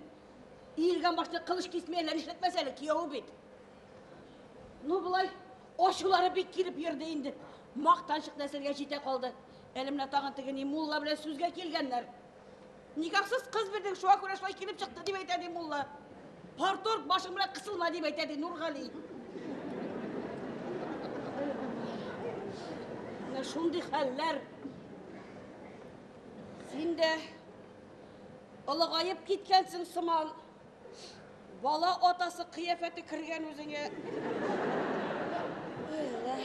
S2: Иелгән башны кылыч кисми әллә нишләтмәс әле, кияве бит. Ну, болай ачулары бик килеп йөрде инде. Мактанчык нәселгә җитә калды. Әле менә тагын теге ни мулла белән сүзгә килгәннәр. Никахсыз кыз бирдең, шуңа күрә шулай килеп чыкты дип әйтә ди мулла. Парторг башың белән кысылма дип әйтә ди Нургали. Менә шундый хәлләр. Син дә олыгаеп киткәнсең сыман. Бала атасы кыяфәте кергән үзеңә. Ой, Алла.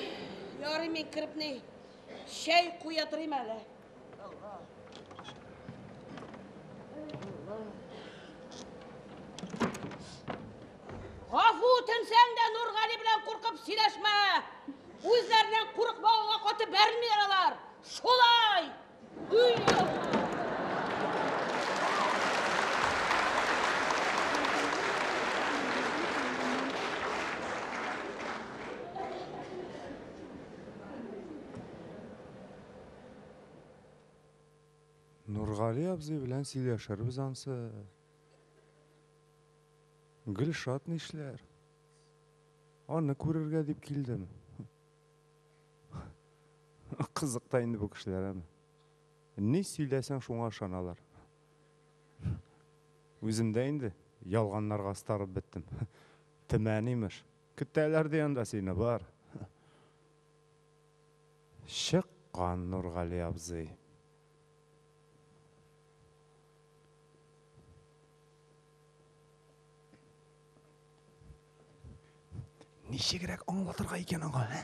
S2: Ярый мин кереп ни, чәй куя торыйм әле. Гафу үтенсәң дә Нургали белән куркып сөйләшмә. Үзләреннән курыкмавыңа каты бәрелмиләр алар. Шулай! Уй, Алла!
S1: Нургали абзый белән сөйләшербез ансы. Гөлшат нишләр? Аны күрергә дип килдем. Кызык та инде бу кешеләр, әме. Ни сөйләсәң шуңа ышаналар. Үзем дә инде ялганнарга остарып беттем. Төмән имеш. Көтәләр ди анда сине, бар.
S4: Чыккан Нургали абзый. Ничегрәк аңлатырга икән аңа, ә?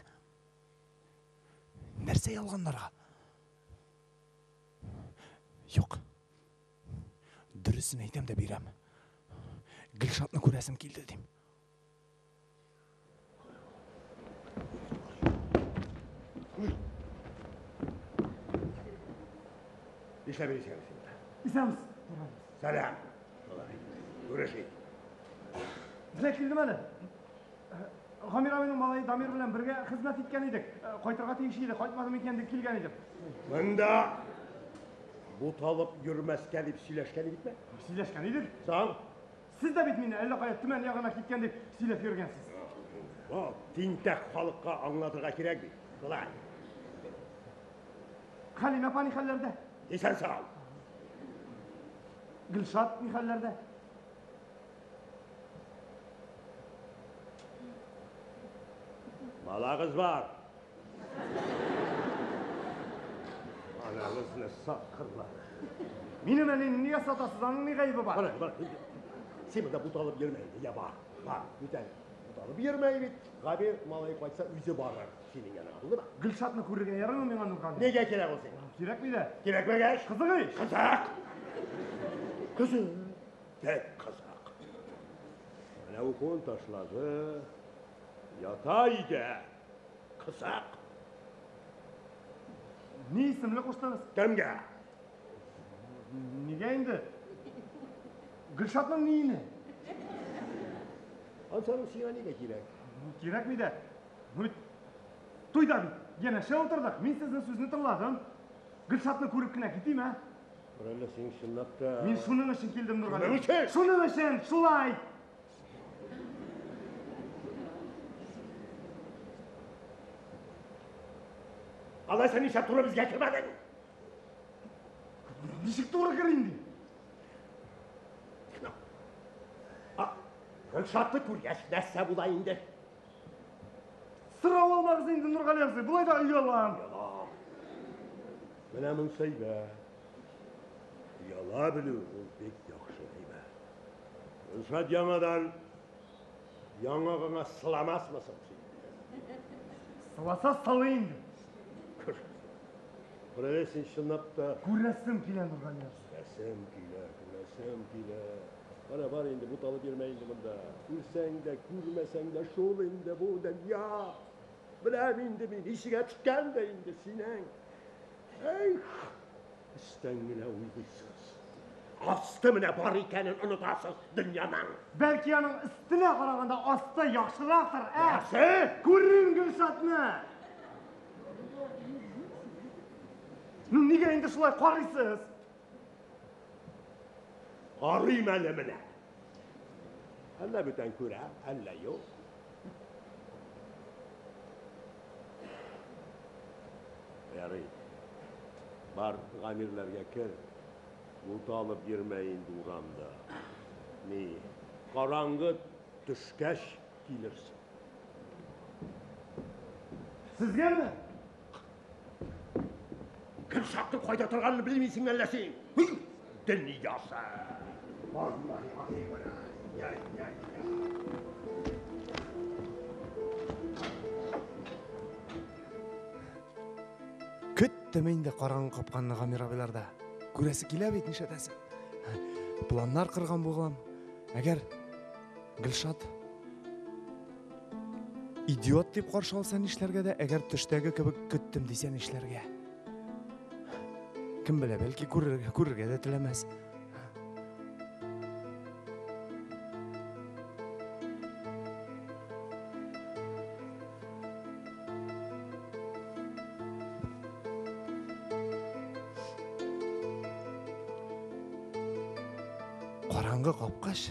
S4: Нәрсә ялганнарга? Юк. Дөресен әйтәм дә бирәм. Гөлшатны күрәсем килде дим.
S5: Нишләп йөрисең син?
S1: Исәнмесез.
S5: Сәлам. Күрешик.
S1: Менә килдем әле. Гамир абыйның малае Дамир белән бергә хезмәт иткән идек. Кайтырга тиеш иде, кайтмадым икән дип килгән идем.
S5: Монда буталып йөрмәскә дип сөйләшкән идекме?
S1: Сөйләшкән идек.
S5: Соң?
S1: Сез дә бит мине әллә кая Төмән ягына киткән дип сөйләп йөргәнсез.
S5: Бу тинтәк халыкка аңлатырга кирәк бит. Шулай.
S1: Хәлимә апа ни хәлләрдә?
S5: Исән сау.
S1: Гөлшат ни хәлләрдә?
S5: Балагыз бар. Анагызны саткырлар.
S1: Минем әнине нигә сатасыз? Аның ни гаебе бар?
S5: Бар, бар. Син монда буталып йөрмә инде. Я бар, бар. Бүтән. Буталып йөрмә бит. Габир малай кайтса үзе барыр синең яныңа, булдымы?
S1: Гөлшатны күрергә ярыймы миңа, Нургали?
S5: Нигә кирәк ул сиңа?
S1: Кирәкми дә.
S5: Кирәкмәгәч?
S1: Кызык ич.
S5: Кызык. Кызык. Бик кызык. Менә укуын ташлады. Ята өйдә. Кызык.
S1: Ни исемле куштыгыз?
S5: Кемгә?
S1: Нигә инде? Гөлшатның ниенә?
S5: Ансаның сиңа нигә кирәк?
S1: Кирәкми дә. Ну бит туйда бит янәшә утырдык. Мин сезнең сүзне тыңладым. Гөлшатны күреп кенә китим, ә?
S5: Әллә син чынлап та...
S1: Мин шуның өчен килдем, Нургали.
S5: Шуның өчен?
S1: Шуның өчен, шулай.
S5: Алайса нишләп туры безгә кермәдең?
S1: Ничек туры керим ди?
S5: Гөлшатны күргәч, нәрсә була инде?
S1: Сорау алмагыз инде, Нургали абзый, болай да оялам.
S5: Оялам. Менә монысы әйбәт. Ояла белү ул бик яхшы әйбәт. Гөлшат яңадан яңагыңа сыламасмы соң син?
S1: Сыласа сылый инде.
S5: Күрәсең син чынлап та.
S1: Күрәсем килә, Нургали абзый.
S5: Күрәсем килә, күрәсем килә. Бара бар инде, буталып йөрмә инде монда. Күрсәң дә, күрмәсәң дә шул инде бу дөнья. Беләм инде мин, исегә төшкән дә инде синең. Эх, өстән генә уйлыйсыз. Асты менә бар икәнен онытасыз дөньяның.
S1: Бәлки аның өстенә караганда асты яхшырактыр, ә?
S5: Нәрсә?
S1: Күрим Гөлшатны. Ну, нигә инде шулай карыйсыз?
S5: Карыйм әле менә. Әллә бүтән күрә, әллә юк. Ярый. Бар Гамирләргә кер. Буталып йөрмә инде урамда. Ни, караңгы төшкәч килерсең.
S1: Сезгәме?
S5: Гөлшатның кайда торганын белмисең әллә син? Дөньясы. Аллаһи Я, я, я.
S4: Көттем инде караңгы капканны Гамир абыйларда. Күрәсе килә бит, нишләтәсең? Планнар кырган булган. Әгәр Гөлшат идиот дип каршы алса нишләргә дә, әгәр төштәге кебек көттем дисә нишләргә? Кем белә, бәлки күрергә, күрергә дә теләмәс. Караңгы капкач,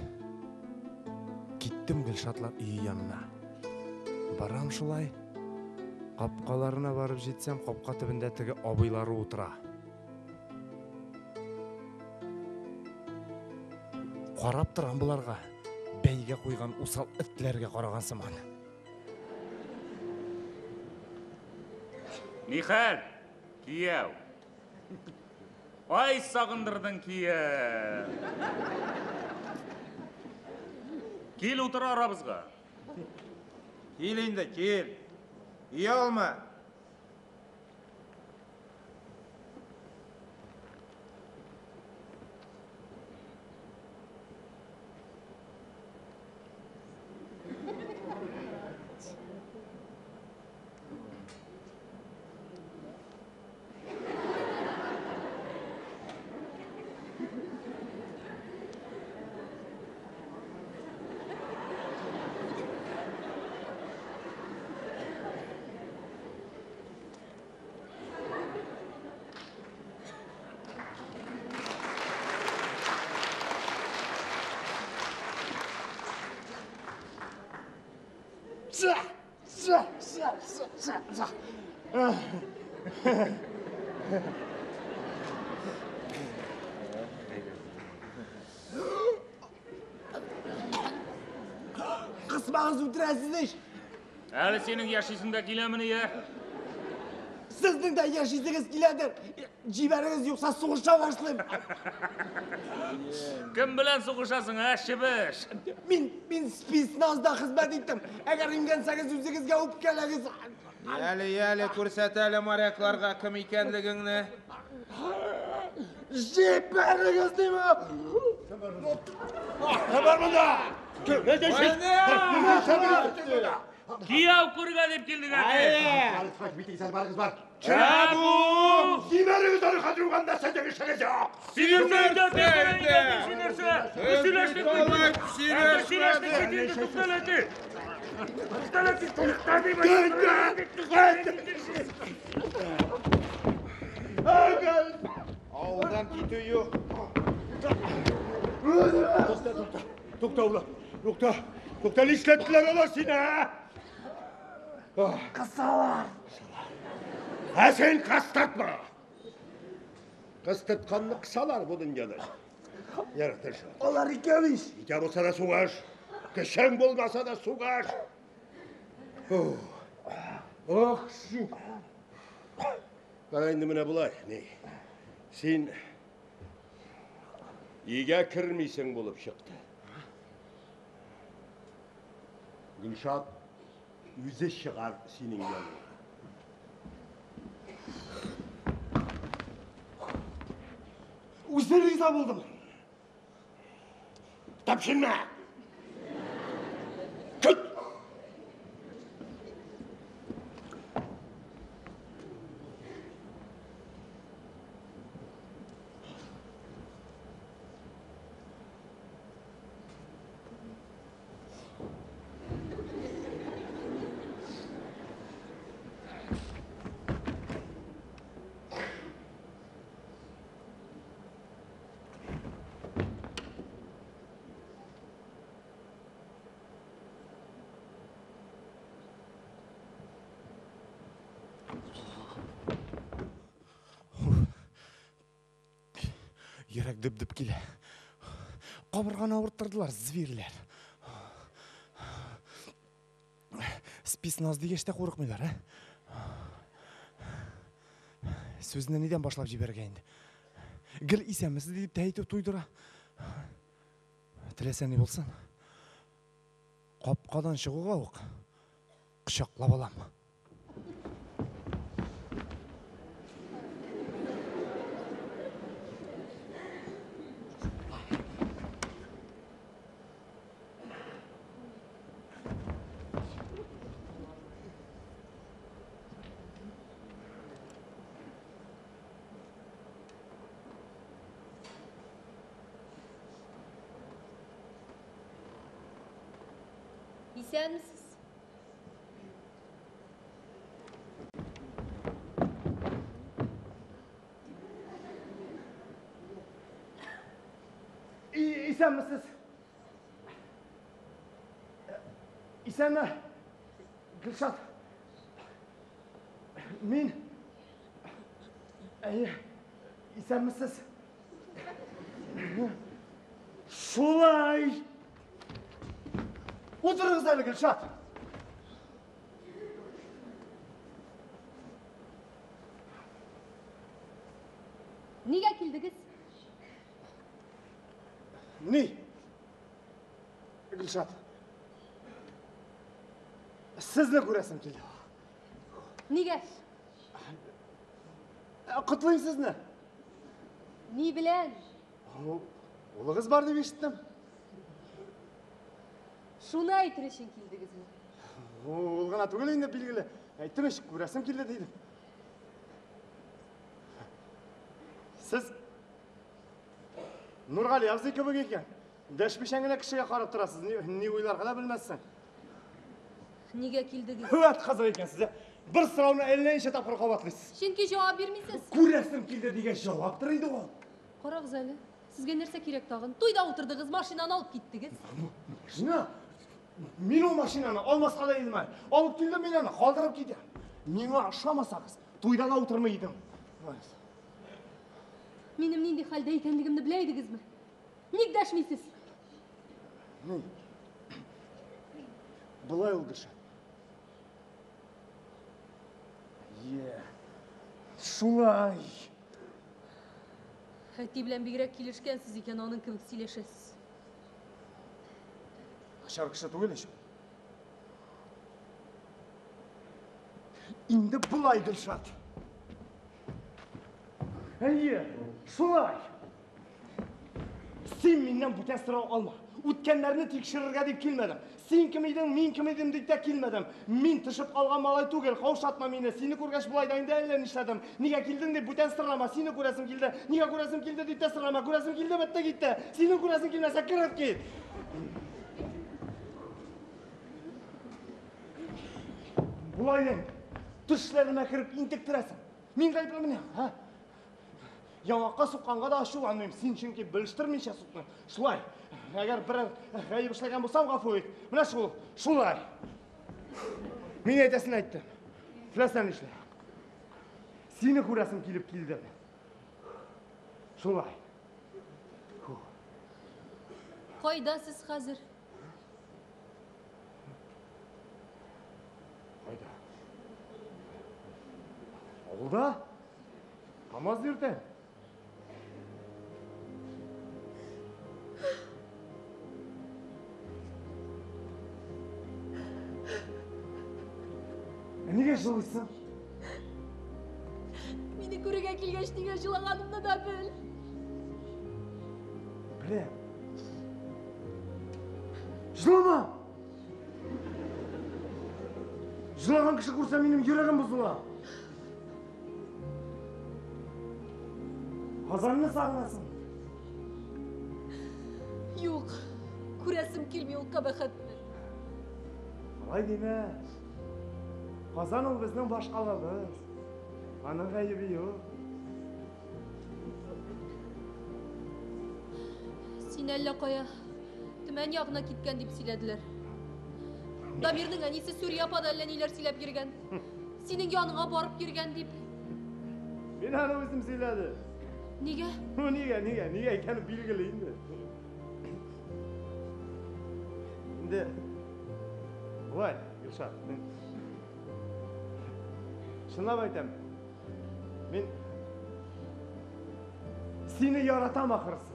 S4: киттем Гөлшатлар өе янына. Барам шулай. Капкаларына барып җитсәм, капка төбендә теге абыйлары утыра. Карап торам боларга. Бәйгә куйган усал этләргә караган сыман.
S9: Нихәл, кияү. Ай, сагындырдың, кияү. Кил, утыр арабызга.
S11: Кил инде, кил. Оялма.
S1: Кысмагыз, үтерәсез ич.
S9: Әле синең яшисең дә киләмени, ә?
S1: Сезнең дә яшисегез киләдер. Җибәрегез, юкса сугыша башлыйм.
S9: Кем белән сугышасың, ә, чебеш?
S1: Мин спецназда хезмәт иттем. Әгәр имгәнсәгез, үзегезгә үпкәләгез.
S11: Яле, яле, күрсәт әле морякларга кем икәнлегеңне.
S1: Җибәрегез, дим.
S5: Бар монда!
S9: Кияү күргә дип килдек әти.
S5: Барыгыз, бар.
S9: Чабу!
S5: Җибәрегез аны хәзер үк, анда сезнең эшегез юк.
S9: Син нәрсә? Сөйләштек бит. Сөйләштек бит инде, туктал әти. Туктал әти, тукта дип.
S11: Авылдан китү юк.
S5: Тукта, тукта. Тукта, улым. Тукта. Тукта, нишләттеләр алар сине, ә?
S1: Кысалар.
S5: Ә син кыстатма. Кыстатканны кысалар бу дөньяда. Яратыр.
S1: Алар икәү ич.
S5: Икәү булса да сугыш. Кешең булмаса да сугыш. Ох, шу. Кара инде менә болай, ни. Син өйгә кермисең булып чыкты. Гөлшат үзе чыгар синең яныңа.
S1: Үзе риза булдым.
S5: Тапшырма! Көт!
S4: Йөрәк дөп-дөп килә. Кабырганы авырттырдылар, зверьләр. Спецназ дигәч тә курыкмыйлар, ә? Сүзне нидән башлап җибәрергә инде? Гел исәнмесез дип тә әйтеп туйдыра. Теләсә ни булсын. Капкадан чыгуга ук кочаклап алам.
S6: Исәнмесез.
S1: Исәнмесез. Исәнме, Гөлшат. Мин. Әйе, исәнмесез. Шулай. Утырыгыз әле, Гөлшат.
S6: Нигә килдегез?
S1: Ни? Гөлшат. Сезне күрәсем килде.
S6: Нигә?
S1: Котлыйм сезне.
S6: Ни белән?
S1: Улыгыз бар дип ишеттем.
S6: Шуны әйтер өчен килдегезме?
S1: Ул гына түгел инде, билгеле. Әйттем ич, күрәсем килде дидем. Сез Нургали абзый кебек икән. Дәшмичә генә кешегә карап торасыз, ни уйларга да белмәссең.
S6: Нигә килдегез?
S1: Вәт кызык икәнсез, ә. Бер сорауны әллә ничә тапкыр кабатлыйсыз.
S6: Чөнки җавап бирмисез.
S1: Күрәсем килде дигән җаваптыр инде ул.
S6: Карагыз әле, сезгә нәрсә кирәк тагын? Туйда утырдыгыз, машинаны алып киттегез.
S1: Машина? Мин ул машинаны алмаска да идем әле. Алып килдем мин аны, калдырып китәм. Миңа ошамасагыз, туйда да утырмый идем.
S6: Минем нинди хәлдә икәнлегемне белә идегезме? Ник дәшмисез?
S1: Ни? Болай ул, Гөлшат. Е, шулай.
S6: Әти белән бигрәк килешкәнсез икән, аның кебек сөйләшәсез.
S1: Начар кеше түгел ич. Инде болай, Гөлшат. Әйе, шулай. Син миннән бүтән сорау алма. Үткәннәрне тикшерергә дип килмәдем. Син кем идең, мин кем идем дип тә килмәдем. Мин төшеп калган малай түгел, каушатма мине. Сине күргәч болай да инде әллә нишләдем. Нигә килдең дип бүтән сорама, сине күрәсем килде. Нигә күрәсем килде дип тә сорама, күрәсем килде, бетте китте. Сине күрәсең килмәсә, кереп кит. Болай да төшләремә кереп интектерәсең. Мин гаеплемен, һа? Яңакка сукканга да ачуланмыйм. Син чөнки белештермичә суктың. Шулай. Әгәр берәр гаеп эшләгән булсам, гафу ит. Менә шул, шулай. Мин әйтәсен әйттем. Теләсәң нишлә. Сине күрәсем килеп килдем. Шулай.
S6: Кайда сез хәзер?
S1: Кайда? Авылда? Намаз йөртә. Ә нигә жылыйсың?
S6: Мине күрергә килгәч, нигә жылаганымны да бел.
S1: Беләм. Жылама! Жылаган кеше күрсә, минем йөрәгем бозыла. Казанны сагынасың.
S6: Юк, күрәсем килми ул кабахәтне.
S1: Алай димә. Казан ул безнең башкалабыз. Аның гаебе юк.
S6: Син әллә кая Төмән ягына киткән дип сөйләделәр. Дамирның әнисе Сүрия апа да әллә ниләр сөйләп йөргән. Синең яныңа барып йөргән дип.
S1: Мин аны үзем сөйләдем.
S6: Нигә?
S1: Ну, нигә, нигә, нигә икәне билгеле инде. Инде болай, Илшат, мин чынлап әйтәм. Мин сине яратам ахрысы.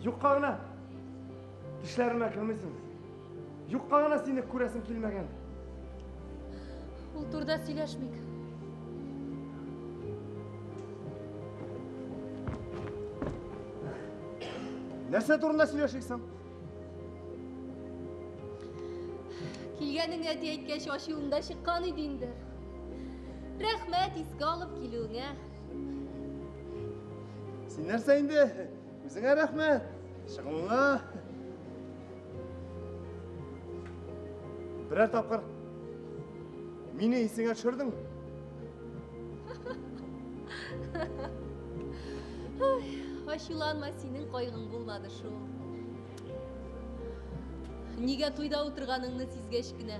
S1: Юкка гына тешләремә кермисең. Юкка гына сине күрәсем килмәгән.
S6: Ул турыда сөйләшмик.
S1: Нәрсә турында сөйләшик соң?
S6: Килгәнеңне әти әйткәч, ачуым да чыккан иде инде. Рәхмәт искә алып килүеңә.
S1: Син нәрсә инде? Үзеңә рәхмәт. Чыгуыңа. Берәр тапкыр мине исеңә төшердең.
S6: Ой, ачуланма, синең кайгың булмады шул. Нигә туйда утырганыңны сизгәч кенә.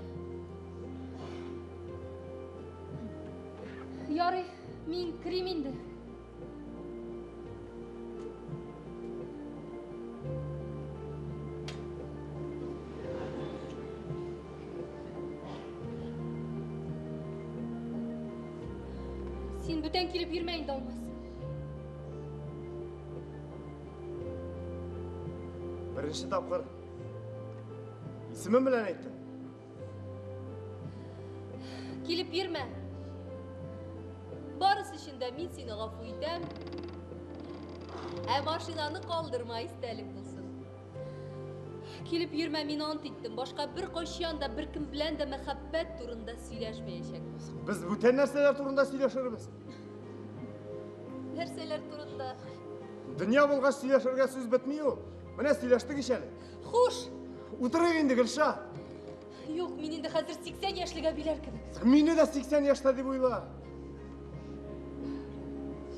S6: Ярый, мин керим инде. Син бөтен Бүтән килеп йөрмә инде, Алмаз.
S1: Беренче тапкыр исемем белән әйттем.
S6: Килеп йөрмә. Барысы өчен дә мин сине гафу итәм. Ә машинаны калдырма, истәлек булсын. Килеп йөрмә, мин ант иттем. Башка бер кайчан да беркем белән дә мәхәббәт турында сөйләшмәячәкбез.
S1: Без бүтән нәрсәләр турында сөйләшербез.
S6: Нәрсәләр турында?
S1: Дөнья булгач сөйләшергә сүз бетми ул. Менә сөйләштек ич әле.
S6: Хуш!
S1: Утырыйк инде, Гөлшат.
S6: Юк, мин инде хәзер 80 яшьлек әбиләр кебек.
S1: Мине дә 80 яшьтә дип уйла.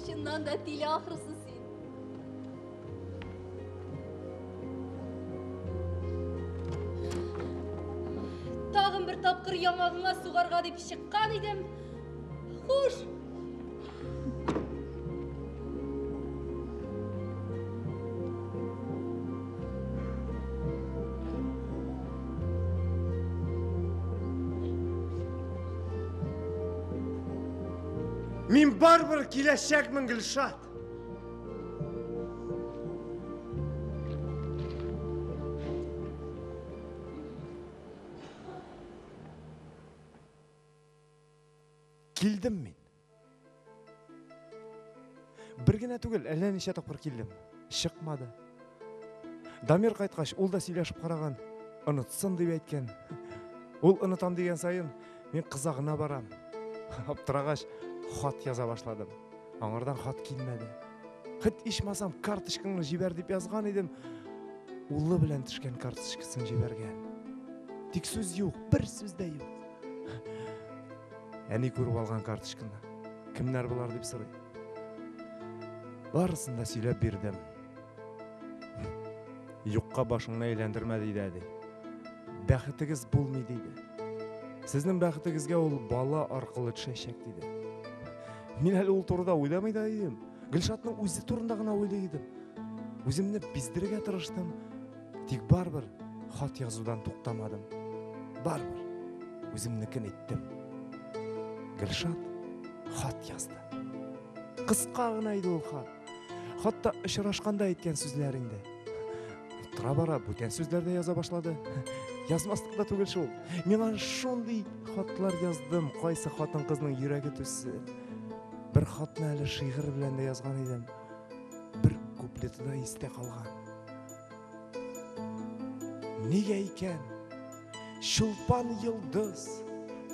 S6: Чыннан да тиле ахрысы син. Тагын бер тапкыр яңагыңа сугарга дип чыккан идем. Хуш!
S1: Мин барыбер киләчәкмен, Гөлшат. Килдем мин. Бер генә түгел, әллә ничә тапкыр килдем. Чыкмады. Дамир кайткач, ул да сөйләшеп караган. Онытсын дип әйткән. Ул онытам дигән саен, мин кызагына барам. Аптырагач, хат яза башладым. Аңардан хат килмәде. Хет ичмасам карточкаңны җибәр дип язган идем. Улы белән төшкән карточкасын җибәргән. Тик сүз юк, бер сүз дә юк. Әни күреп алган карточканы. Кемнәр болар дип сорый. Барысын да сөйләп бирдем. Юкка башыңны әйләндермә, диде әди. Бәхетегез булмый, диде. Сезнең бәхетегезгә ул бала аркылы төшәчәк, диде. Мин әле ул турыда уйламый да идем. Гөлшатның үзе турында гына уйлый идем. Үземне биздерергә тырыштым. Тик барыбер хат язудан туктамадым. Барыбер үземнекен иттем. Гөлшат хат язды. Кыска гына иде ул хат. Хатта очрашканда әйткән сүзләр инде. Тора-бара бүтән сүзләр дә яза башлады. Язмаслык та түгел шул. Миңа шундый хатлар яздым, кайсы хатын-кызның йөрәге түзсен. Бер хатны әле шигырь белән дә язган идем. Бер куплеты да истә калган. Нигә икән Чулпан йолдыз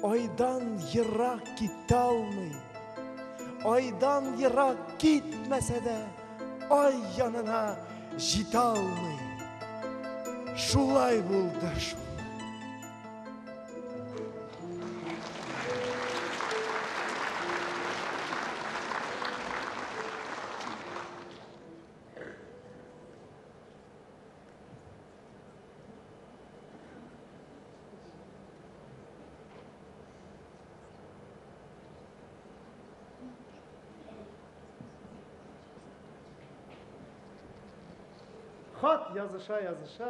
S1: айдан ерак китә алмый. Айдан ерак китмәсә дә, ай янына җитә алмый. Шулай булды шул. Хат языша-языша,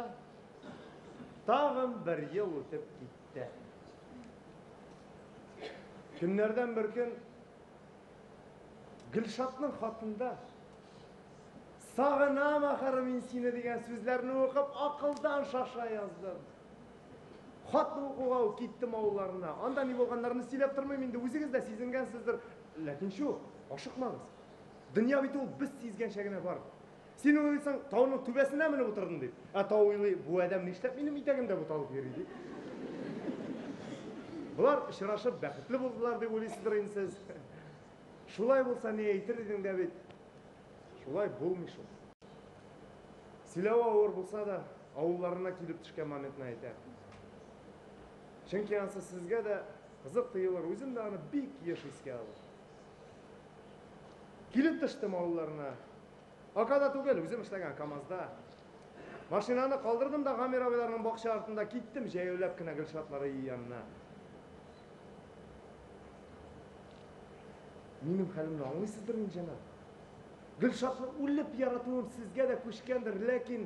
S1: тагын бер ел үтеп китте. Көннәрдән бер көн Гөлшатның хатында Сагынам ахыры мин сине дигән сүзләрне укып, акылдан шаша яздым. Хатны укуга ук киттем авылларына. Анда ни булганнарны сөйләп тормыйм инде, үзегез дә сизенгәнсездер. Ләкин чү, ашыкмагыз. Дөнья бит ул без сизгәнчә генә бар. Син уйлыйсың, тауның түбәсенә менеп утырдым дип. Ә тау уйлый, бу адәм нишләп минем итәгемдә буталып йөри дип. Болар очрашып бәхетле булдылар дип уйлыйсыздыр инде сез. Шулай булса ни әйтер идең дә бит. Шулай булмый шул. Сөйләве авыр булса да, авылларына килеп төшкән моментны әйтәм. Чөнки ансы сезгә дә кызык тоелыр, үзем дә аны бик еш искә алам. Килеп төштем авылларына. Акада түгел, үзем эшләгән КАМАЗда. Машинаны калдырдым да Гамир абыйларның бакча артында киттем җәяүләп кенә Гөлшатлар өе янына. Минем хәлемне аңлыйсыздыр инде, җәмәгать. Гөлшатны үлеп яратуым сезгә дә күчкәндер, ләкин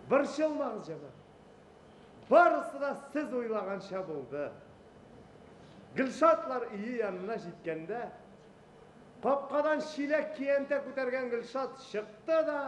S1: Борчылмагыз, җәмәгать. Барысы да сез уйлаганча булды. Гөлшатлар өе янына җиткәндә, капкадан чиләк киянтә күтәргән Гөлшат чыкты да,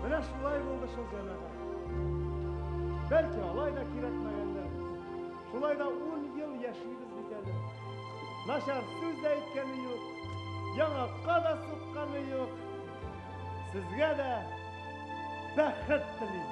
S1: Менә шулай булды шул, җәмәгать. Бәлки алай да кирәкмәгәндер. Шулай да 10 ел яшибез бит әле. Начар сүз дә әйткәне юк, яңакка да сукканы юк. Сезгә дә бәхет телим.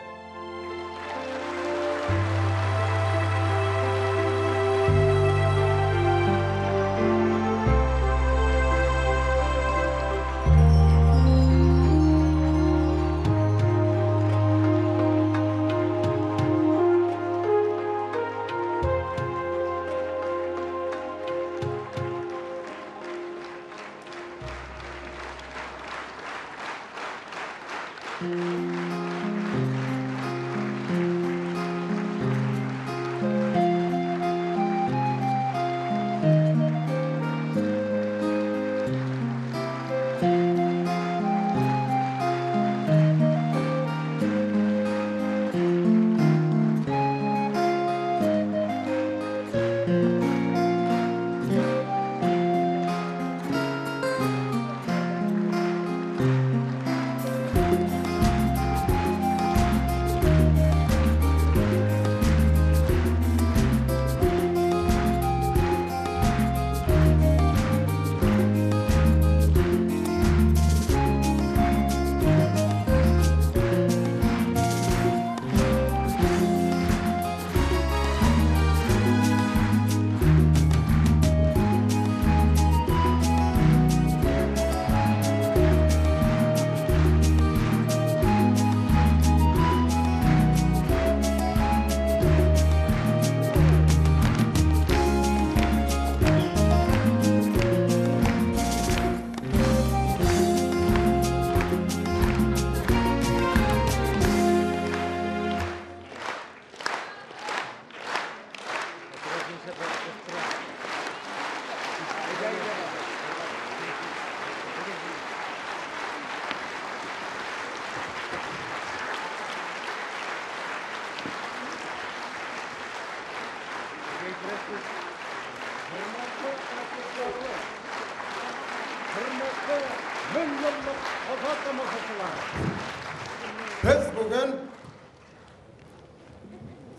S3: Без бүген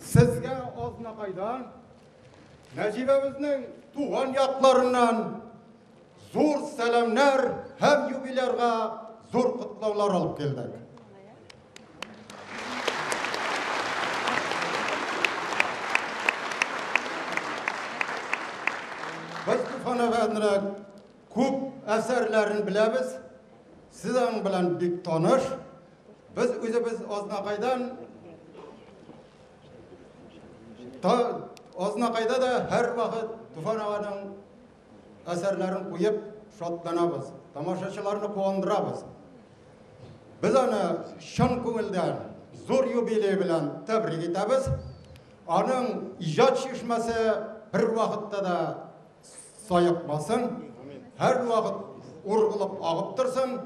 S3: сезгә Азнакайдан, Нәҗибәбезнең туган якларыннан зур сәламнәр һәм юбилярга зур котлаулар алып килдек. Без Туфан әфәнденең күп әсәрләрен беләбез. Сез аның белән бик таныш. Без үзебез Азнакайдан Азнакайда да һәрвакыт Туфан аганың әсәрләрен куеп шатланабыз, тамашачыларны куандырабыз. Без аны чын күңелдән зур юбилей белән тәбрик итәбез. Аның иҗат чишмәсе бер вакытта да саекмасын, һәрвакыт ургылып агып торсын.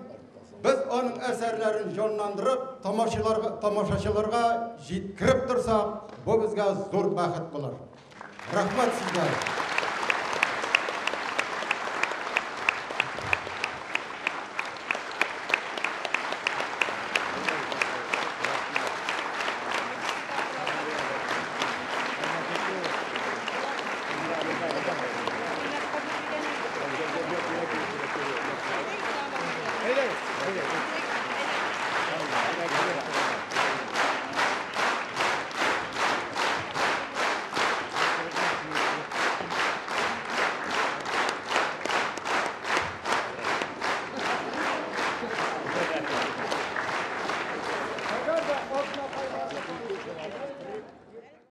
S3: Без аның әсәрләрен җанландырып, тамашачыларга җиткереп торсак, бу безгә зур бәхет булыр. Рәхмәт сезгә.
S5: Әйдә, әйдә.